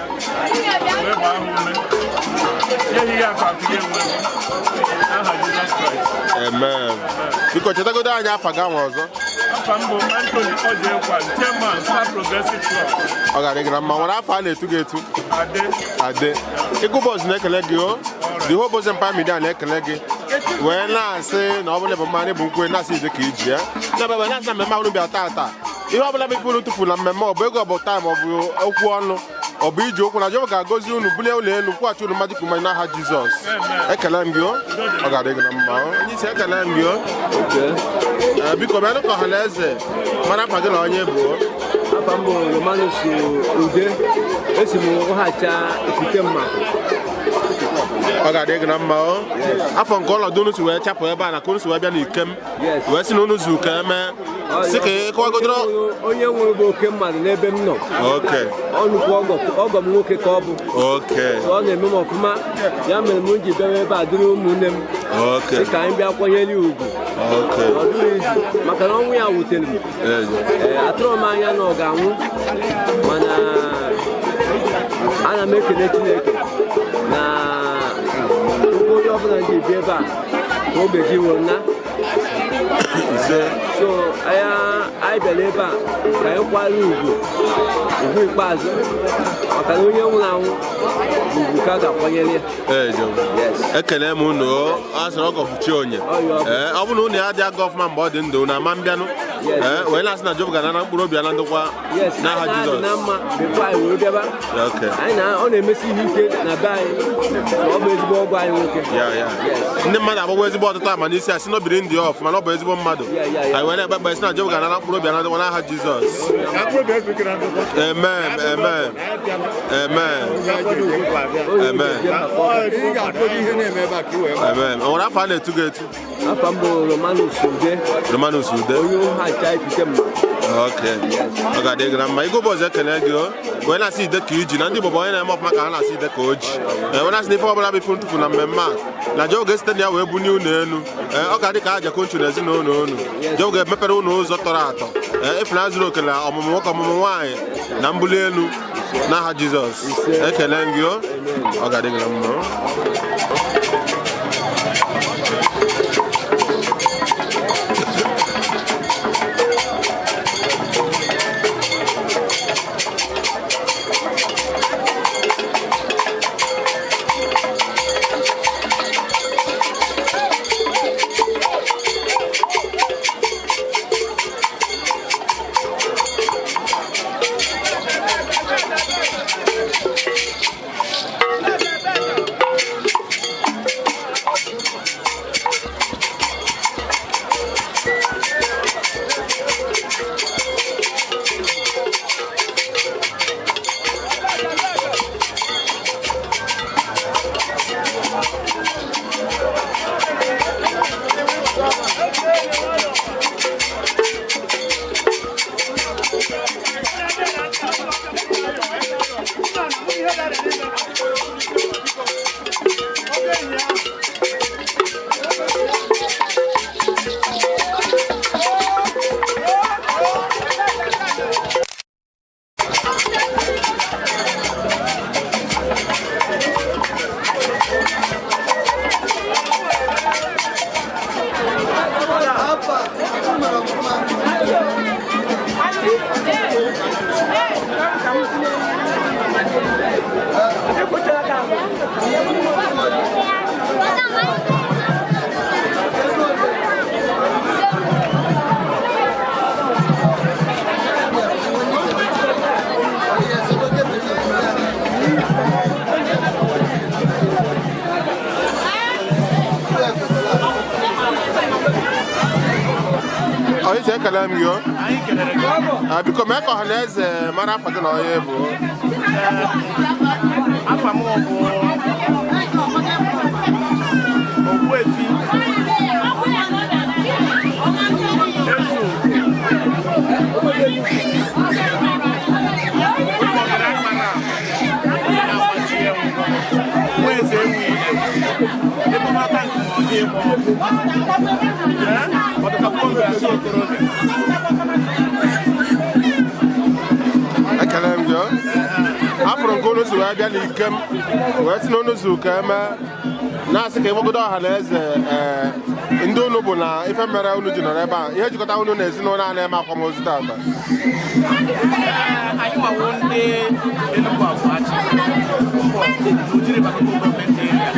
wee gbaa ha ume, nye ha ihe akụ akụ ya enwe enwe. N'aha Jizọs Kraịst. Amen. Biko chetagodo anyị afa gị anwa ọzọ. Afa m bụ Anthony Ojekwa, Chairman Star Progressive Club. Ọ ga-adị gị na mma. Nwere afọ a na-etu gị etu? Ade. Ade. Ịgụ Bọs na-ekele gị o. The whole Bọs Empire Media na-ekele gị wee na-asị na ọ bụla bụ mmanụ bụ nkwe na-asị ide ka iji ya na ebe na-asị na mmemme ahụ bịa taata, ihe ọbụla bụ ife unu tụfuru na mmemme, ọ bụ ego, ọ bụ taịm, ọ bụ okwu ọnụ, ọ bụ iji okwu na Jehova ga-agọzi unu, bulie ụlọ elu, kwụghachi unu mmadụ kwuru n'aha Jizọs. Ekele m gị o. Ọ ga-adị gị na mma o. Onye isi, ekele m gị o. Ee, biko bịanụ ka ọha na eze mara afa gị na onye bụ o. Afa m bụ Romanus Ude, esi m Ụghacha Ifite Mma. Ọ ga-adị gị na mma o. Afọ nke ọnọdụ unu si wee chapụ ebe a na ka unu si wee bịa n'ikem wee sị na unu zuru ka eme, si ka ịkọwagodoro. Onye nwụrụ bụ oke mmadụ n'ebe m nọ. Ọ nnukwu ọgọ m nwoke ka ọ bụ. So ọ na-eme m ọfụma, ya mere m ji bịawa ebe a dịrị ụmụnne m sị ka anyị bịa kwanyere ya ugwu. Ọ dịghị izu maka na ọnwụ ya wutere m. Ee, atụrụ m anya na ọ ga-anwụ, mana ana m ekele Chineke na ụkwụ onye ọbụla ji bịa ebe a ka o meji were na Ise. So anyị bịara ebe a ka anyị kwara ugwu ugwu ikpeazụ, maka na onye nwụrụ anwụ bụ ugwu ka a ga-akwanyere ya. Ee, ekele m unu o. A sịrị ọgọ bụ chi onye. Ee, ọ bụrụ na unu ya adịghị aga ọfụma mgbe ọ dị ndụ, unu ama mbịanụ. Ee, wee na-asị na Jehova ga-anara mkpụrụ obi ya na ndokwa n'aha Anyị na-adị Jizọs. na mma before anyị were bịaba. Anyị na ọ na-emesi ihe ike na be anyị, ọ bụ ezigbo ọgọ anyị nwoke. Ya ya. Ndị mmadụ agbagwo ezigbo ọtụtụ ama n'isi a sị na obiri ndị ya ọfụma, na ọ bụ ezigbo mmadụ. Anyị wee na-ekpe ekpere sị na Jehova ga-anara mkpụrụ obi ya na ndokwa n'aha Jizọs. Amen, amen, amen, amen, amen. O nwere afọ a na-etu gị etu? Afa m bụ Romanus Ude. Romanus Ude. Onye Ụghacha Ifite Mma. Ok, ọ ga-adị gị na mma. Igwe Bọs ekele gị o. Wee na-asị ide ka iji na ndị Igbo bụ onye na-eme ọfụma ka ha na-asị ide ka o ji. Ee, wee na-asị na ife ọbụla bụ ife ntụfu na mmemme a na Jehova ga-esite na ya wee bunie unu elu. Ee, ọ ga-adị ka aja konchu na ezinụlọ unu. Jehova ga-emepere unu ụzọ tọrọ atọ. Ee, ịfụnanya zuru oke na ọmụmụ nwoke, ọmụmụ nwaanyị na mbuli elu n'aha Jizọs. Ekele m gị o. Ọ ga-adị gị na mma o. Onye isi, ekele m gị o. Biko mee ka ọha na eze mara afa gị na onye bụ. Afa m bụ Ogbuefi Ezu Ụkọgara Akpara na-agbachi ewu Nweze ewu ile ịkpọkọta nke ọdị ịgba ọkụ ọdụkapụ oge asị okorobịa. Ekele m gị o. Afụrụ nke unu si wee bịa n'ikem wee sị na unu zu ka eme na-asị ka ịgbagodo ọha na eze, ee, ndị unu bụ na ife mere unu ji nọrọ ebe a, ihe jikọta unu na ezinụlọ a na-eme akwamozu tata. Anyị nwawo ndị Enugu Abụachi n'Ujiri Local Government Area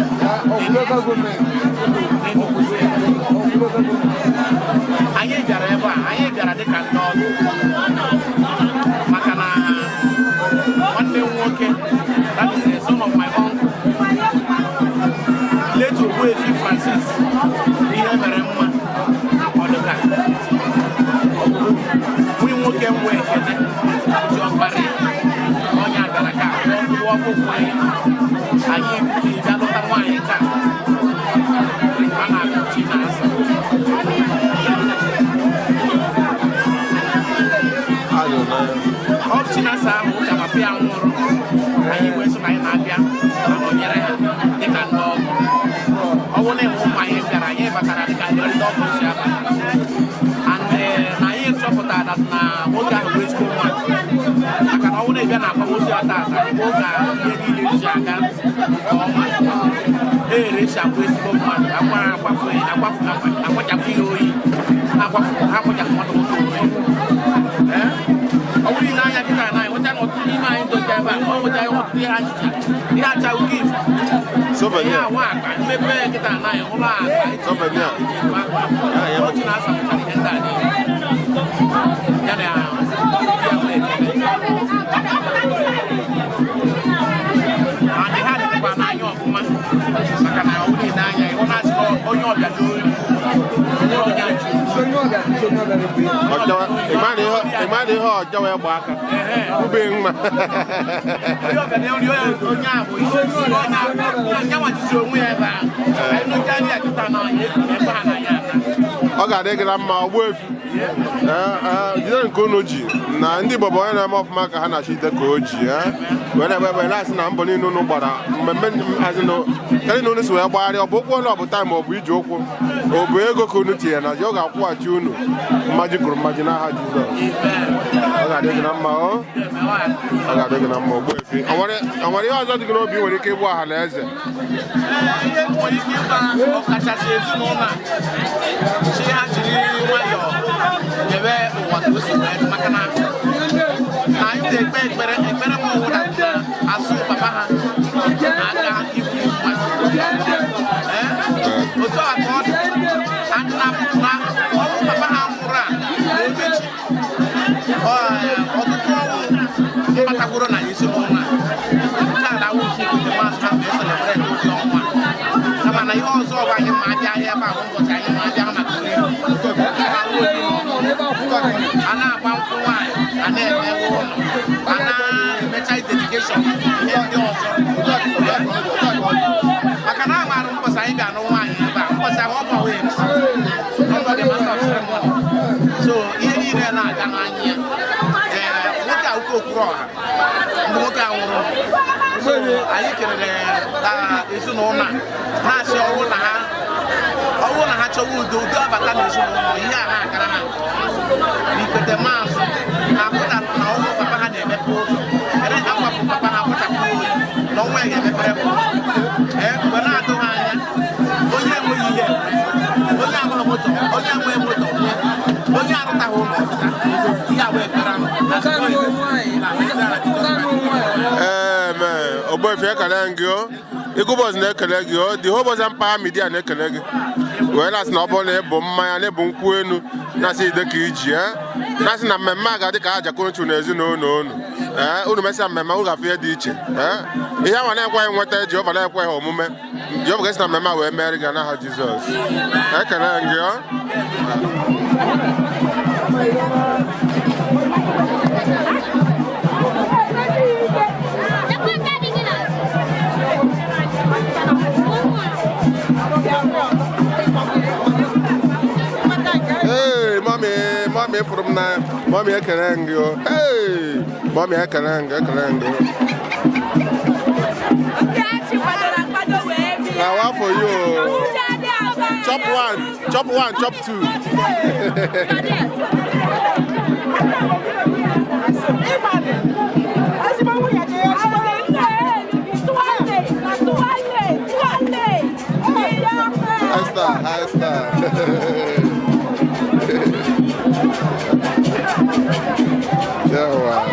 n'Enugu Steeti. Anyị bịara ebe a, anyị bịara dịka ndị ọrụ, maka na nwanne m nwoke, that is the son of my uncle, late Ogbuefi Francis ihe mere mma ọdụka nwunye nwoke m wee ekene ji ọkpara ya, onye abịara ka ọkụ ọkpụkpụ anyị, anyị bịa lụta nwaanyị taa a na-akụ Chinasa. Ọ Chinasa ahụ ka papa ya nwụrụ, anyị wee sị na anyị na-abịa anọnyere ha dịka ndị ọgọ. Ọ bụrụ na ịhụ ụmụ anyị bịara, anyị batara dịka ndị ọgọ si abata. And na anyị chọpụtara that na nwoke ahụ bụ ezigbo mmadụ, maka na ọ bụrụ na ị bịa na akwamozu ya tata, oge ihe niile si aga nke ọma, ere esi akwa ezigbo mmadụ akwa akwafu akwafu akwachapụ ya oyi akwafu akwachapụ mmadụ nwoke onwe ya. Ọ bụrụ ile anya kịta na anyị nweta na ọtụtụ n'ime anyị docha ebe a, ọ nweta ọtụtụ ihe achịcha, ihe achaghị gift, ihe awa akpa mmepe kịta na anyị ụlọ akpa Souvenir. Ọchị na-asapụchara ihe ndị a niile ya na ya wee ekele and ha dịkwa n'anya ọfụma, maka na ọ bụrụ n'anya ịhụ na-asị na onye ọbịa n'ori onye ọbịa ji. Ịma na ihe ọjọọ wee gba aka ube mma. Onye ọbịa n'ori, onye a bụ isi onye onye nwachizi onwe ya ebe a anyị nụcha ndị a kịta na anyị ebe ha na ya aka. Ọ ga-adị gị na mma, Ogbuefi. Jide nke unu ji na ndị Igbo bụ onye na-eme ọfụma ka ha na-achọ ide ka o ji wee na-egbe egbe na-asị na mbọ niile unu gbara mmemme azịnụ karị na unu si wee gbagharịa, ọ bụ ụkwụ ọnụ, ọ bụ taịm, ọ bụ iji ụkwụ, ọ bụ ego ka unu tinyere na ji, ọ ga-akwụghachi unu mmaji kwuru mmaji n'aha Jizọs. Ọ ga-adị gị na mma o, ọ ga-adị gị na mma, Ogbuefi. O nwere ihe ọzọ dị gị n'obi nwere ike ịgbu ọha na eze? Ihe nwere ike ịgba ọkachasị ezinụlọ a, chi ha jiri nwayọọ nyebe ụwa ka o si wee dị, maka na anyị na-ekpe ekpere, ekpere m ọwụra asụ papa ha na-aga ikwu mmadụ. Otu a ka ọ dị na ọnwụ papa ha nwụrụ a na-emechi ọtụtụ ọnwụ kpatagoro na ezinụlọ a. Nke a na-awụ nke ikuku masị ha wee celebrate ụdị ọnwa, kama na ihe ọzọ bụ anyị ma abịa ahịa ebe a ụbọchị anyị ma abịa maka oriri a na-agba nkwụ nwaanyị, a na-emewe ụlọ, a na-emecha dedication, ihe ndị ọzọ, maka na amaara mbọsị anyị ga-anụ nwaanyị ebe a, mbọsị ahụ ọ bụ MC, ọ bụ the master of ceremony, so ihe niile na-aga n'anya ya. Ee, nwoke a ukwu okwuru ọha mgbe nwoke a nwụrụ, so anyị kelere ezinụlọ a na-asị ọnwụ na ha ọnwụ na ha chọwa udo, udo abata n'ezinụlọ, ihe a na-agara ha nke ọma n'ikpete maazụ na ahụ na ọnwụ papa ha na-emepe ụzọ ere akwapụ papa ha kpachapụ oyi na ọnwa ya ga-emepere ha ụzọ. Ee, mgbe na-atụ ha anya, onye enweghị ihe enwe, onye agbaghị moto, onye enweghị moto nwee, onye arụtaghị ụlọ ọpụta ihe a wee kpere Amen. Ogbuefi, ekele gị o. Eagle Boys na-ekele gị o. The Whole Boys Empire Media na-ekele gị wee na-asị na ọ bụrụ na ịbụ mmanya na ịbụ nkwụ enu, na-asị ide ka iji na-asị na mmemme a ga-adị ka aja kochu na ezinụlọ unu. Ee, unu mesịa mmemme, unu ga-afụ ihe dị iche. Ee, ihe awa na-ekweghị nweta, Jehova na-ekweghị omume, Jehova ga-esi na mmemme a wee mere gị n'aha Jizọs. Ekele gị o. Hey, mommy, mommy fụrụ m na mommy, ekele m gị o. Hey, mommy, ekele m gị, ekele m gị. Na one for you o. Chop one, chop one, chop two. High star, high star. Yeah, wow.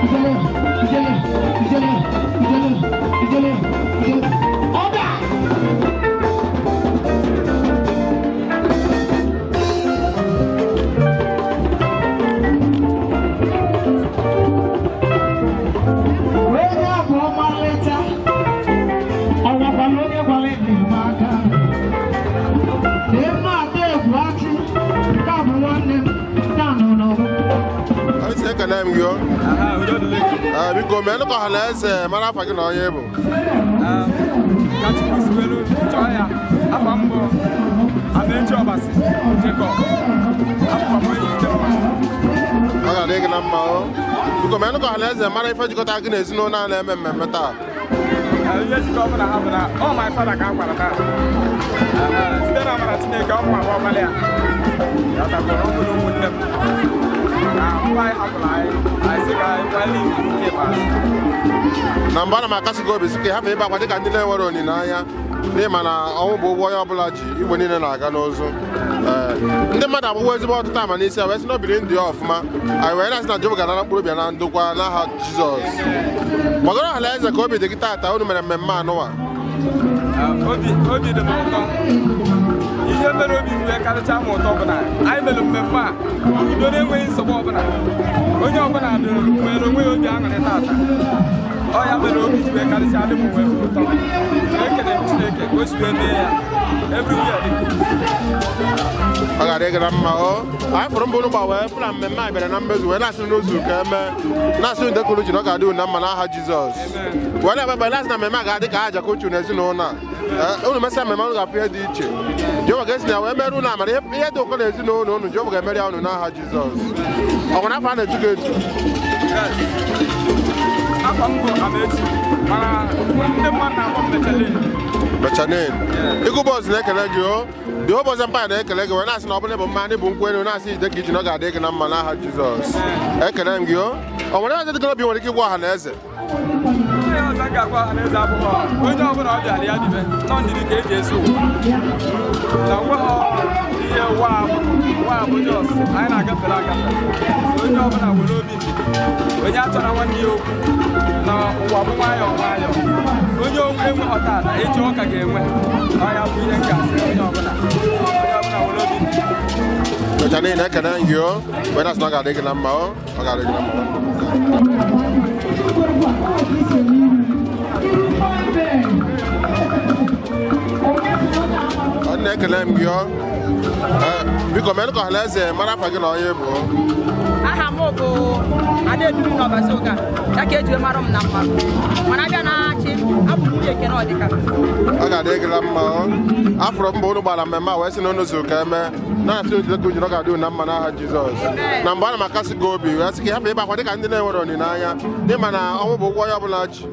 Ijele, ijele, ijele, ijele, ijele, ijele. Ọba! Onye abụ ọma nleta, ọnwakwala onye gwara enyemaka. Eme ada egwu achị, nke a bụ nwanne m, nke a nọ n'ọgbọ. Anyị si ekele m gị o. Biko mee ka ọha na eze mara afa gị na onye bụ. Ka Chukwu si welu chọọ ya, afa m bụ Amaechi Ọbasi Jacob, abụkwa m onye ike mma. Ọ ga-adị gị na mma o. Biko mee ka ọha na eze mara ife jikọta gị na ezinụlọ a na-eme mmemme taa. Ihe jikọ mụ na ha bụ na ọ my father ka a gwara taa. Site na amara Chineke, ọ mụ abụọ gbalị ya. Ya takwara ọ bụrụ ụmụnne m. Na mgbe anyị hapụrụ anyị, anyị sị ka anyị kwale iwu nke ikpeazụ. Na mbụ ana m akasị gị obi sị ka ị hapụ ịba akwa dịka ndị na-enwere olileanya n'ihi ma na ọnwụ bụ ụgwọ onye ọbụla ji igwe niile na-aga n'ụzụ. Ndị mmadụ agbụgbọ ezigbo ọtụtụ ama n'isi a wee sị na obiri ndụ ya ọfụma anyị wee na-asị na Jehova ga-anara mkpụrụ obi ya na ndokwa n'aha Jizọs. Gbagoro ọha na eze ka obi dị gị taata unu mere mmemme anụwa. Obi dị m ụtọ. Ihe mere obi ji wee karịchaa m ụtọ bụ na anyị mere mmemme a udo na-enweghị nsogbu ọbụla. Onye ọbụla nwere onwe ya obi aṅụrị taata. Ọ ya mere obi ji wee karịchaa dị m wee ụtọ. Ekele m Chineke ka o si wee mee ya. Everywhere dị good. Ọ ga-adị gị na mma o. Anyị fụrụ mbụ unu gba wee fụ na mmemme a bịara na mmezu wee na-asị n'ụzọ ka eme na-asị unu dekuru ji na ọ ga-adị unu na mma n'aha Jizọs. Wee na-ekpe na-asị na mmemme a ga-adị ka aja ka uchu na ezinụlọ a. Unu mesịa mmemme unu ga-afụ ihe dị iche. Jehova ga-esi na ya wee mere unu amara ihe dị ụkọ na ezinụlọ unu Jehova ga-emere ya unu n'aha Jizọs. Ọ nwere afọ a na-etu gị etu? Afọ m bụ Amaechi, mana ndị mmadụ na-akpọ m Mechalin. Mechalin. Ịgụ bọs na-ekele gị o. The whole Bọs Empire na-ekele gị wee na-asị na ọ bụla bụ mma bụ nkwụ elu na-asị ide ka iji na ọ ga-adị gị na mma n'aha Jizọs. Ekele m gị o. Ọ nwere ọzọ dị gị n'obi nwere ike ịgwa ọha na eze? Ihe ọzọ m ga-agwa ọha na eze abụghị onye ọbụla ọ bịara ya bibe nọ ndidi ka eji eso ụwa. Na onweghị ihe ụwa abụ jos anyị na-agafere agafe. Onye ọbụla nwere obi ndidi, onye achọrọ nwanne ya okwu na ụwa bụ nwayọọ nwayọọ. Onye enweghị taata echi ọka ga-enwe. Ọ ya bụ ihe m ga-asị onye ọbụla. Onye ọbụla nwere obi ndidi. Mechalin ekele m gị o. Wee na-asị na ọ ga-adị gị na mma o. Ọ ga-adị gị na mma. Ọ na-ekele m gị o. Biko mee ka ọha na eze mara afa gị na onye bụ. Aha m bụ Adeduru n'Ọbazoga, ya ka eji mara m na mma. Mana abịa na-achị, abụ m nwunye Ekene Ọdịka. Ọ ga-adị gị na mma o. Afọrọ mbụ unu gbara mmemme a wee sị na unu zuru ka eme na-asị unu jide ka ujiri ọ ga-adị unu na mma n'aha Jizọs. Na mbụ ana m akasị gị obi wee sị ka ị hapụ ịba akwa dịka ndị na-enwere olileanya n'ihi ma na ọnwụ bụ ụgwọ onye ọbụla ji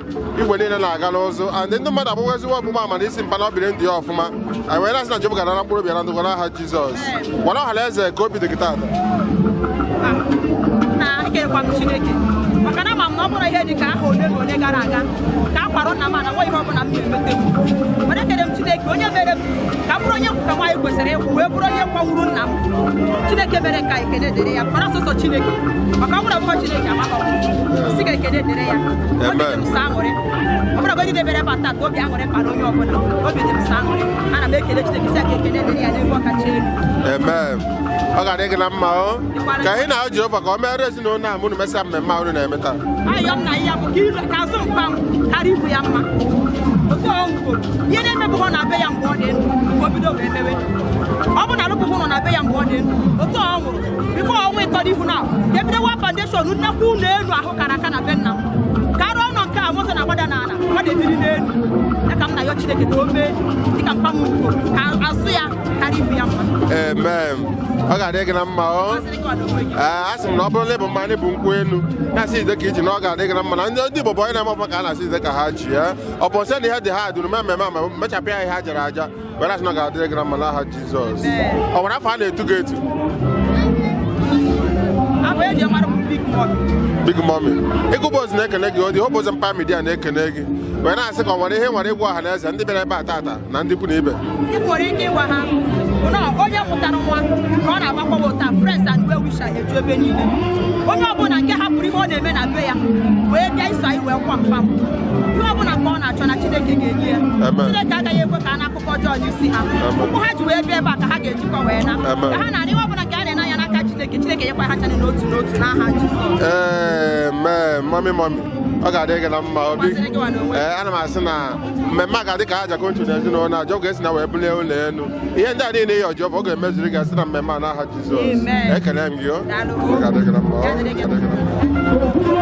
igwe niile na-aga n'ụzụ and ndị mmadụ abụghị ezigbo ọgbụgba ama na isi mpa na obiri ndụ ya ọfụma anyị wee na-asị na Jehova ga-anara mkpụrụ obi ya na ndụkwa n'aha Jizọs. Gwara ọha na eze ka obi dị gị taata. Na ekelekwa m Chineke maka na ama m na ọ bụrụ ihe dị ka aha ole na ole gara aga ka a kwara nna m na nwa ihe ọbụla m na-emete. Mana ekele m Chineke onye mere m ka m bụrụ onye ka nwaanyị kwesịrị ịkwụ wee bụrụ onye kwawuru nna m. Chineke mere ka ekele dịrị ya mara sọsọ Chineke maka ọ bụrụ ọbụghọ Chineke amakọ sị ka ekele dịrị ya. Obi dị m sọ aṅụrị ọ bụrụ agọdị debere ebe taa ka obi aṅụrị kpara onye ọbụla obi dị m sọ aṅụrị ana m ekele Chineke sị ka ekele dịrị ya n'ebe ọ kacha elu. Amen. Ọ ga-adị gị na mma o. Ka anyị na Jehova ka o mere ezinụlọ a mụ mesịa mmemme a unu na-eme taa. Ayọ m na ya bụ ka azụ mkpa m karịa ibu ya mma. Otu ọ nwugoro ihe na-emebụghọ na be ya mgbe ọ dị ndụ ka o bido wee mewe. Ọ bụ na alụbụghị ụlọ na be ya mgbe ọ dị ndụ otu ọ nwụrụ bifo ọnwa ịtọ n'ihu na ka ebido wa foundation nnekwu ụlọ elu ahụ kara aka na be nna m ka arụ ụlọ nke a moto na-agbada n'ala mmadụ ebiri n'elu ya ka m na-ayọ Chineke ka o mee dịka mkpa m nwugoro ka azụ ya karịa ibu ya mma. Amen. Ọ ga-adị gị na mma o. A sị m na ọ bụrụ na ịbụ mma bụ nkwụ elu na-asị ide ka iji na ọ ga-adị gị na mma na ndị Igbo bụ onye na-eme ọfụma ka a na-asị ide ka ha ji ya ọ bụ nsị na ihe dị ha duru mee mmemme ma mechapụ ya ihe ha jara aja were asị na ọ ga-adịrị gị na mma n'aha Jizọs. Ọ nwere afọ a na-etu gị etu? Big Mommy. Ịgụ Bọs na-ekele gị odi Hope Empire Media na-ekele gị wee na-asị ka ọ nwere ihe nwere ịgwa ọha na eze ndị bịara ebe a taata na ndị ikwu na ibe. Ị nwere ike ịgwa ha Bụ na onye mụtara nwa ka ọ na-agbakwa ụta friends and well wisher eju ebe niile. Onye ọbụla nke hapụrụ ihe ọ na-eme na be ya wee bịa iso anyị wee kwa mkpam. Ihe ọbụla nke ọ na-achọ na Chineke ga-enye ya. Chineke agaghị ekwe ka a na-akụkọ ọjọọ n'isi ha. Ụkwụ ha ji wee bịa ebe a ka ha ga-ejikwa wee na. Ka ha na-arị ihe ọbụla nke a na-ene anya n'aka Chineke, Chineke nyekwa ha chane n'otu n'otu n'aha Jizọs. Amen. Mami mami, ọ ga-adị gị na mma obi. Ana m asị na mmemme a ga-adị ka aja koncho na ezinụlọ na ajọ ga-esi na wee bulie ụlọ elu. Ihe ndị a niile ya ọjọọ ọ ga-emeziri gị asị na mmemme a n'aha Jizọs. Ekele m gị o. Ọ ga-adị gị na mma. Ọ ga-adị gị na mma.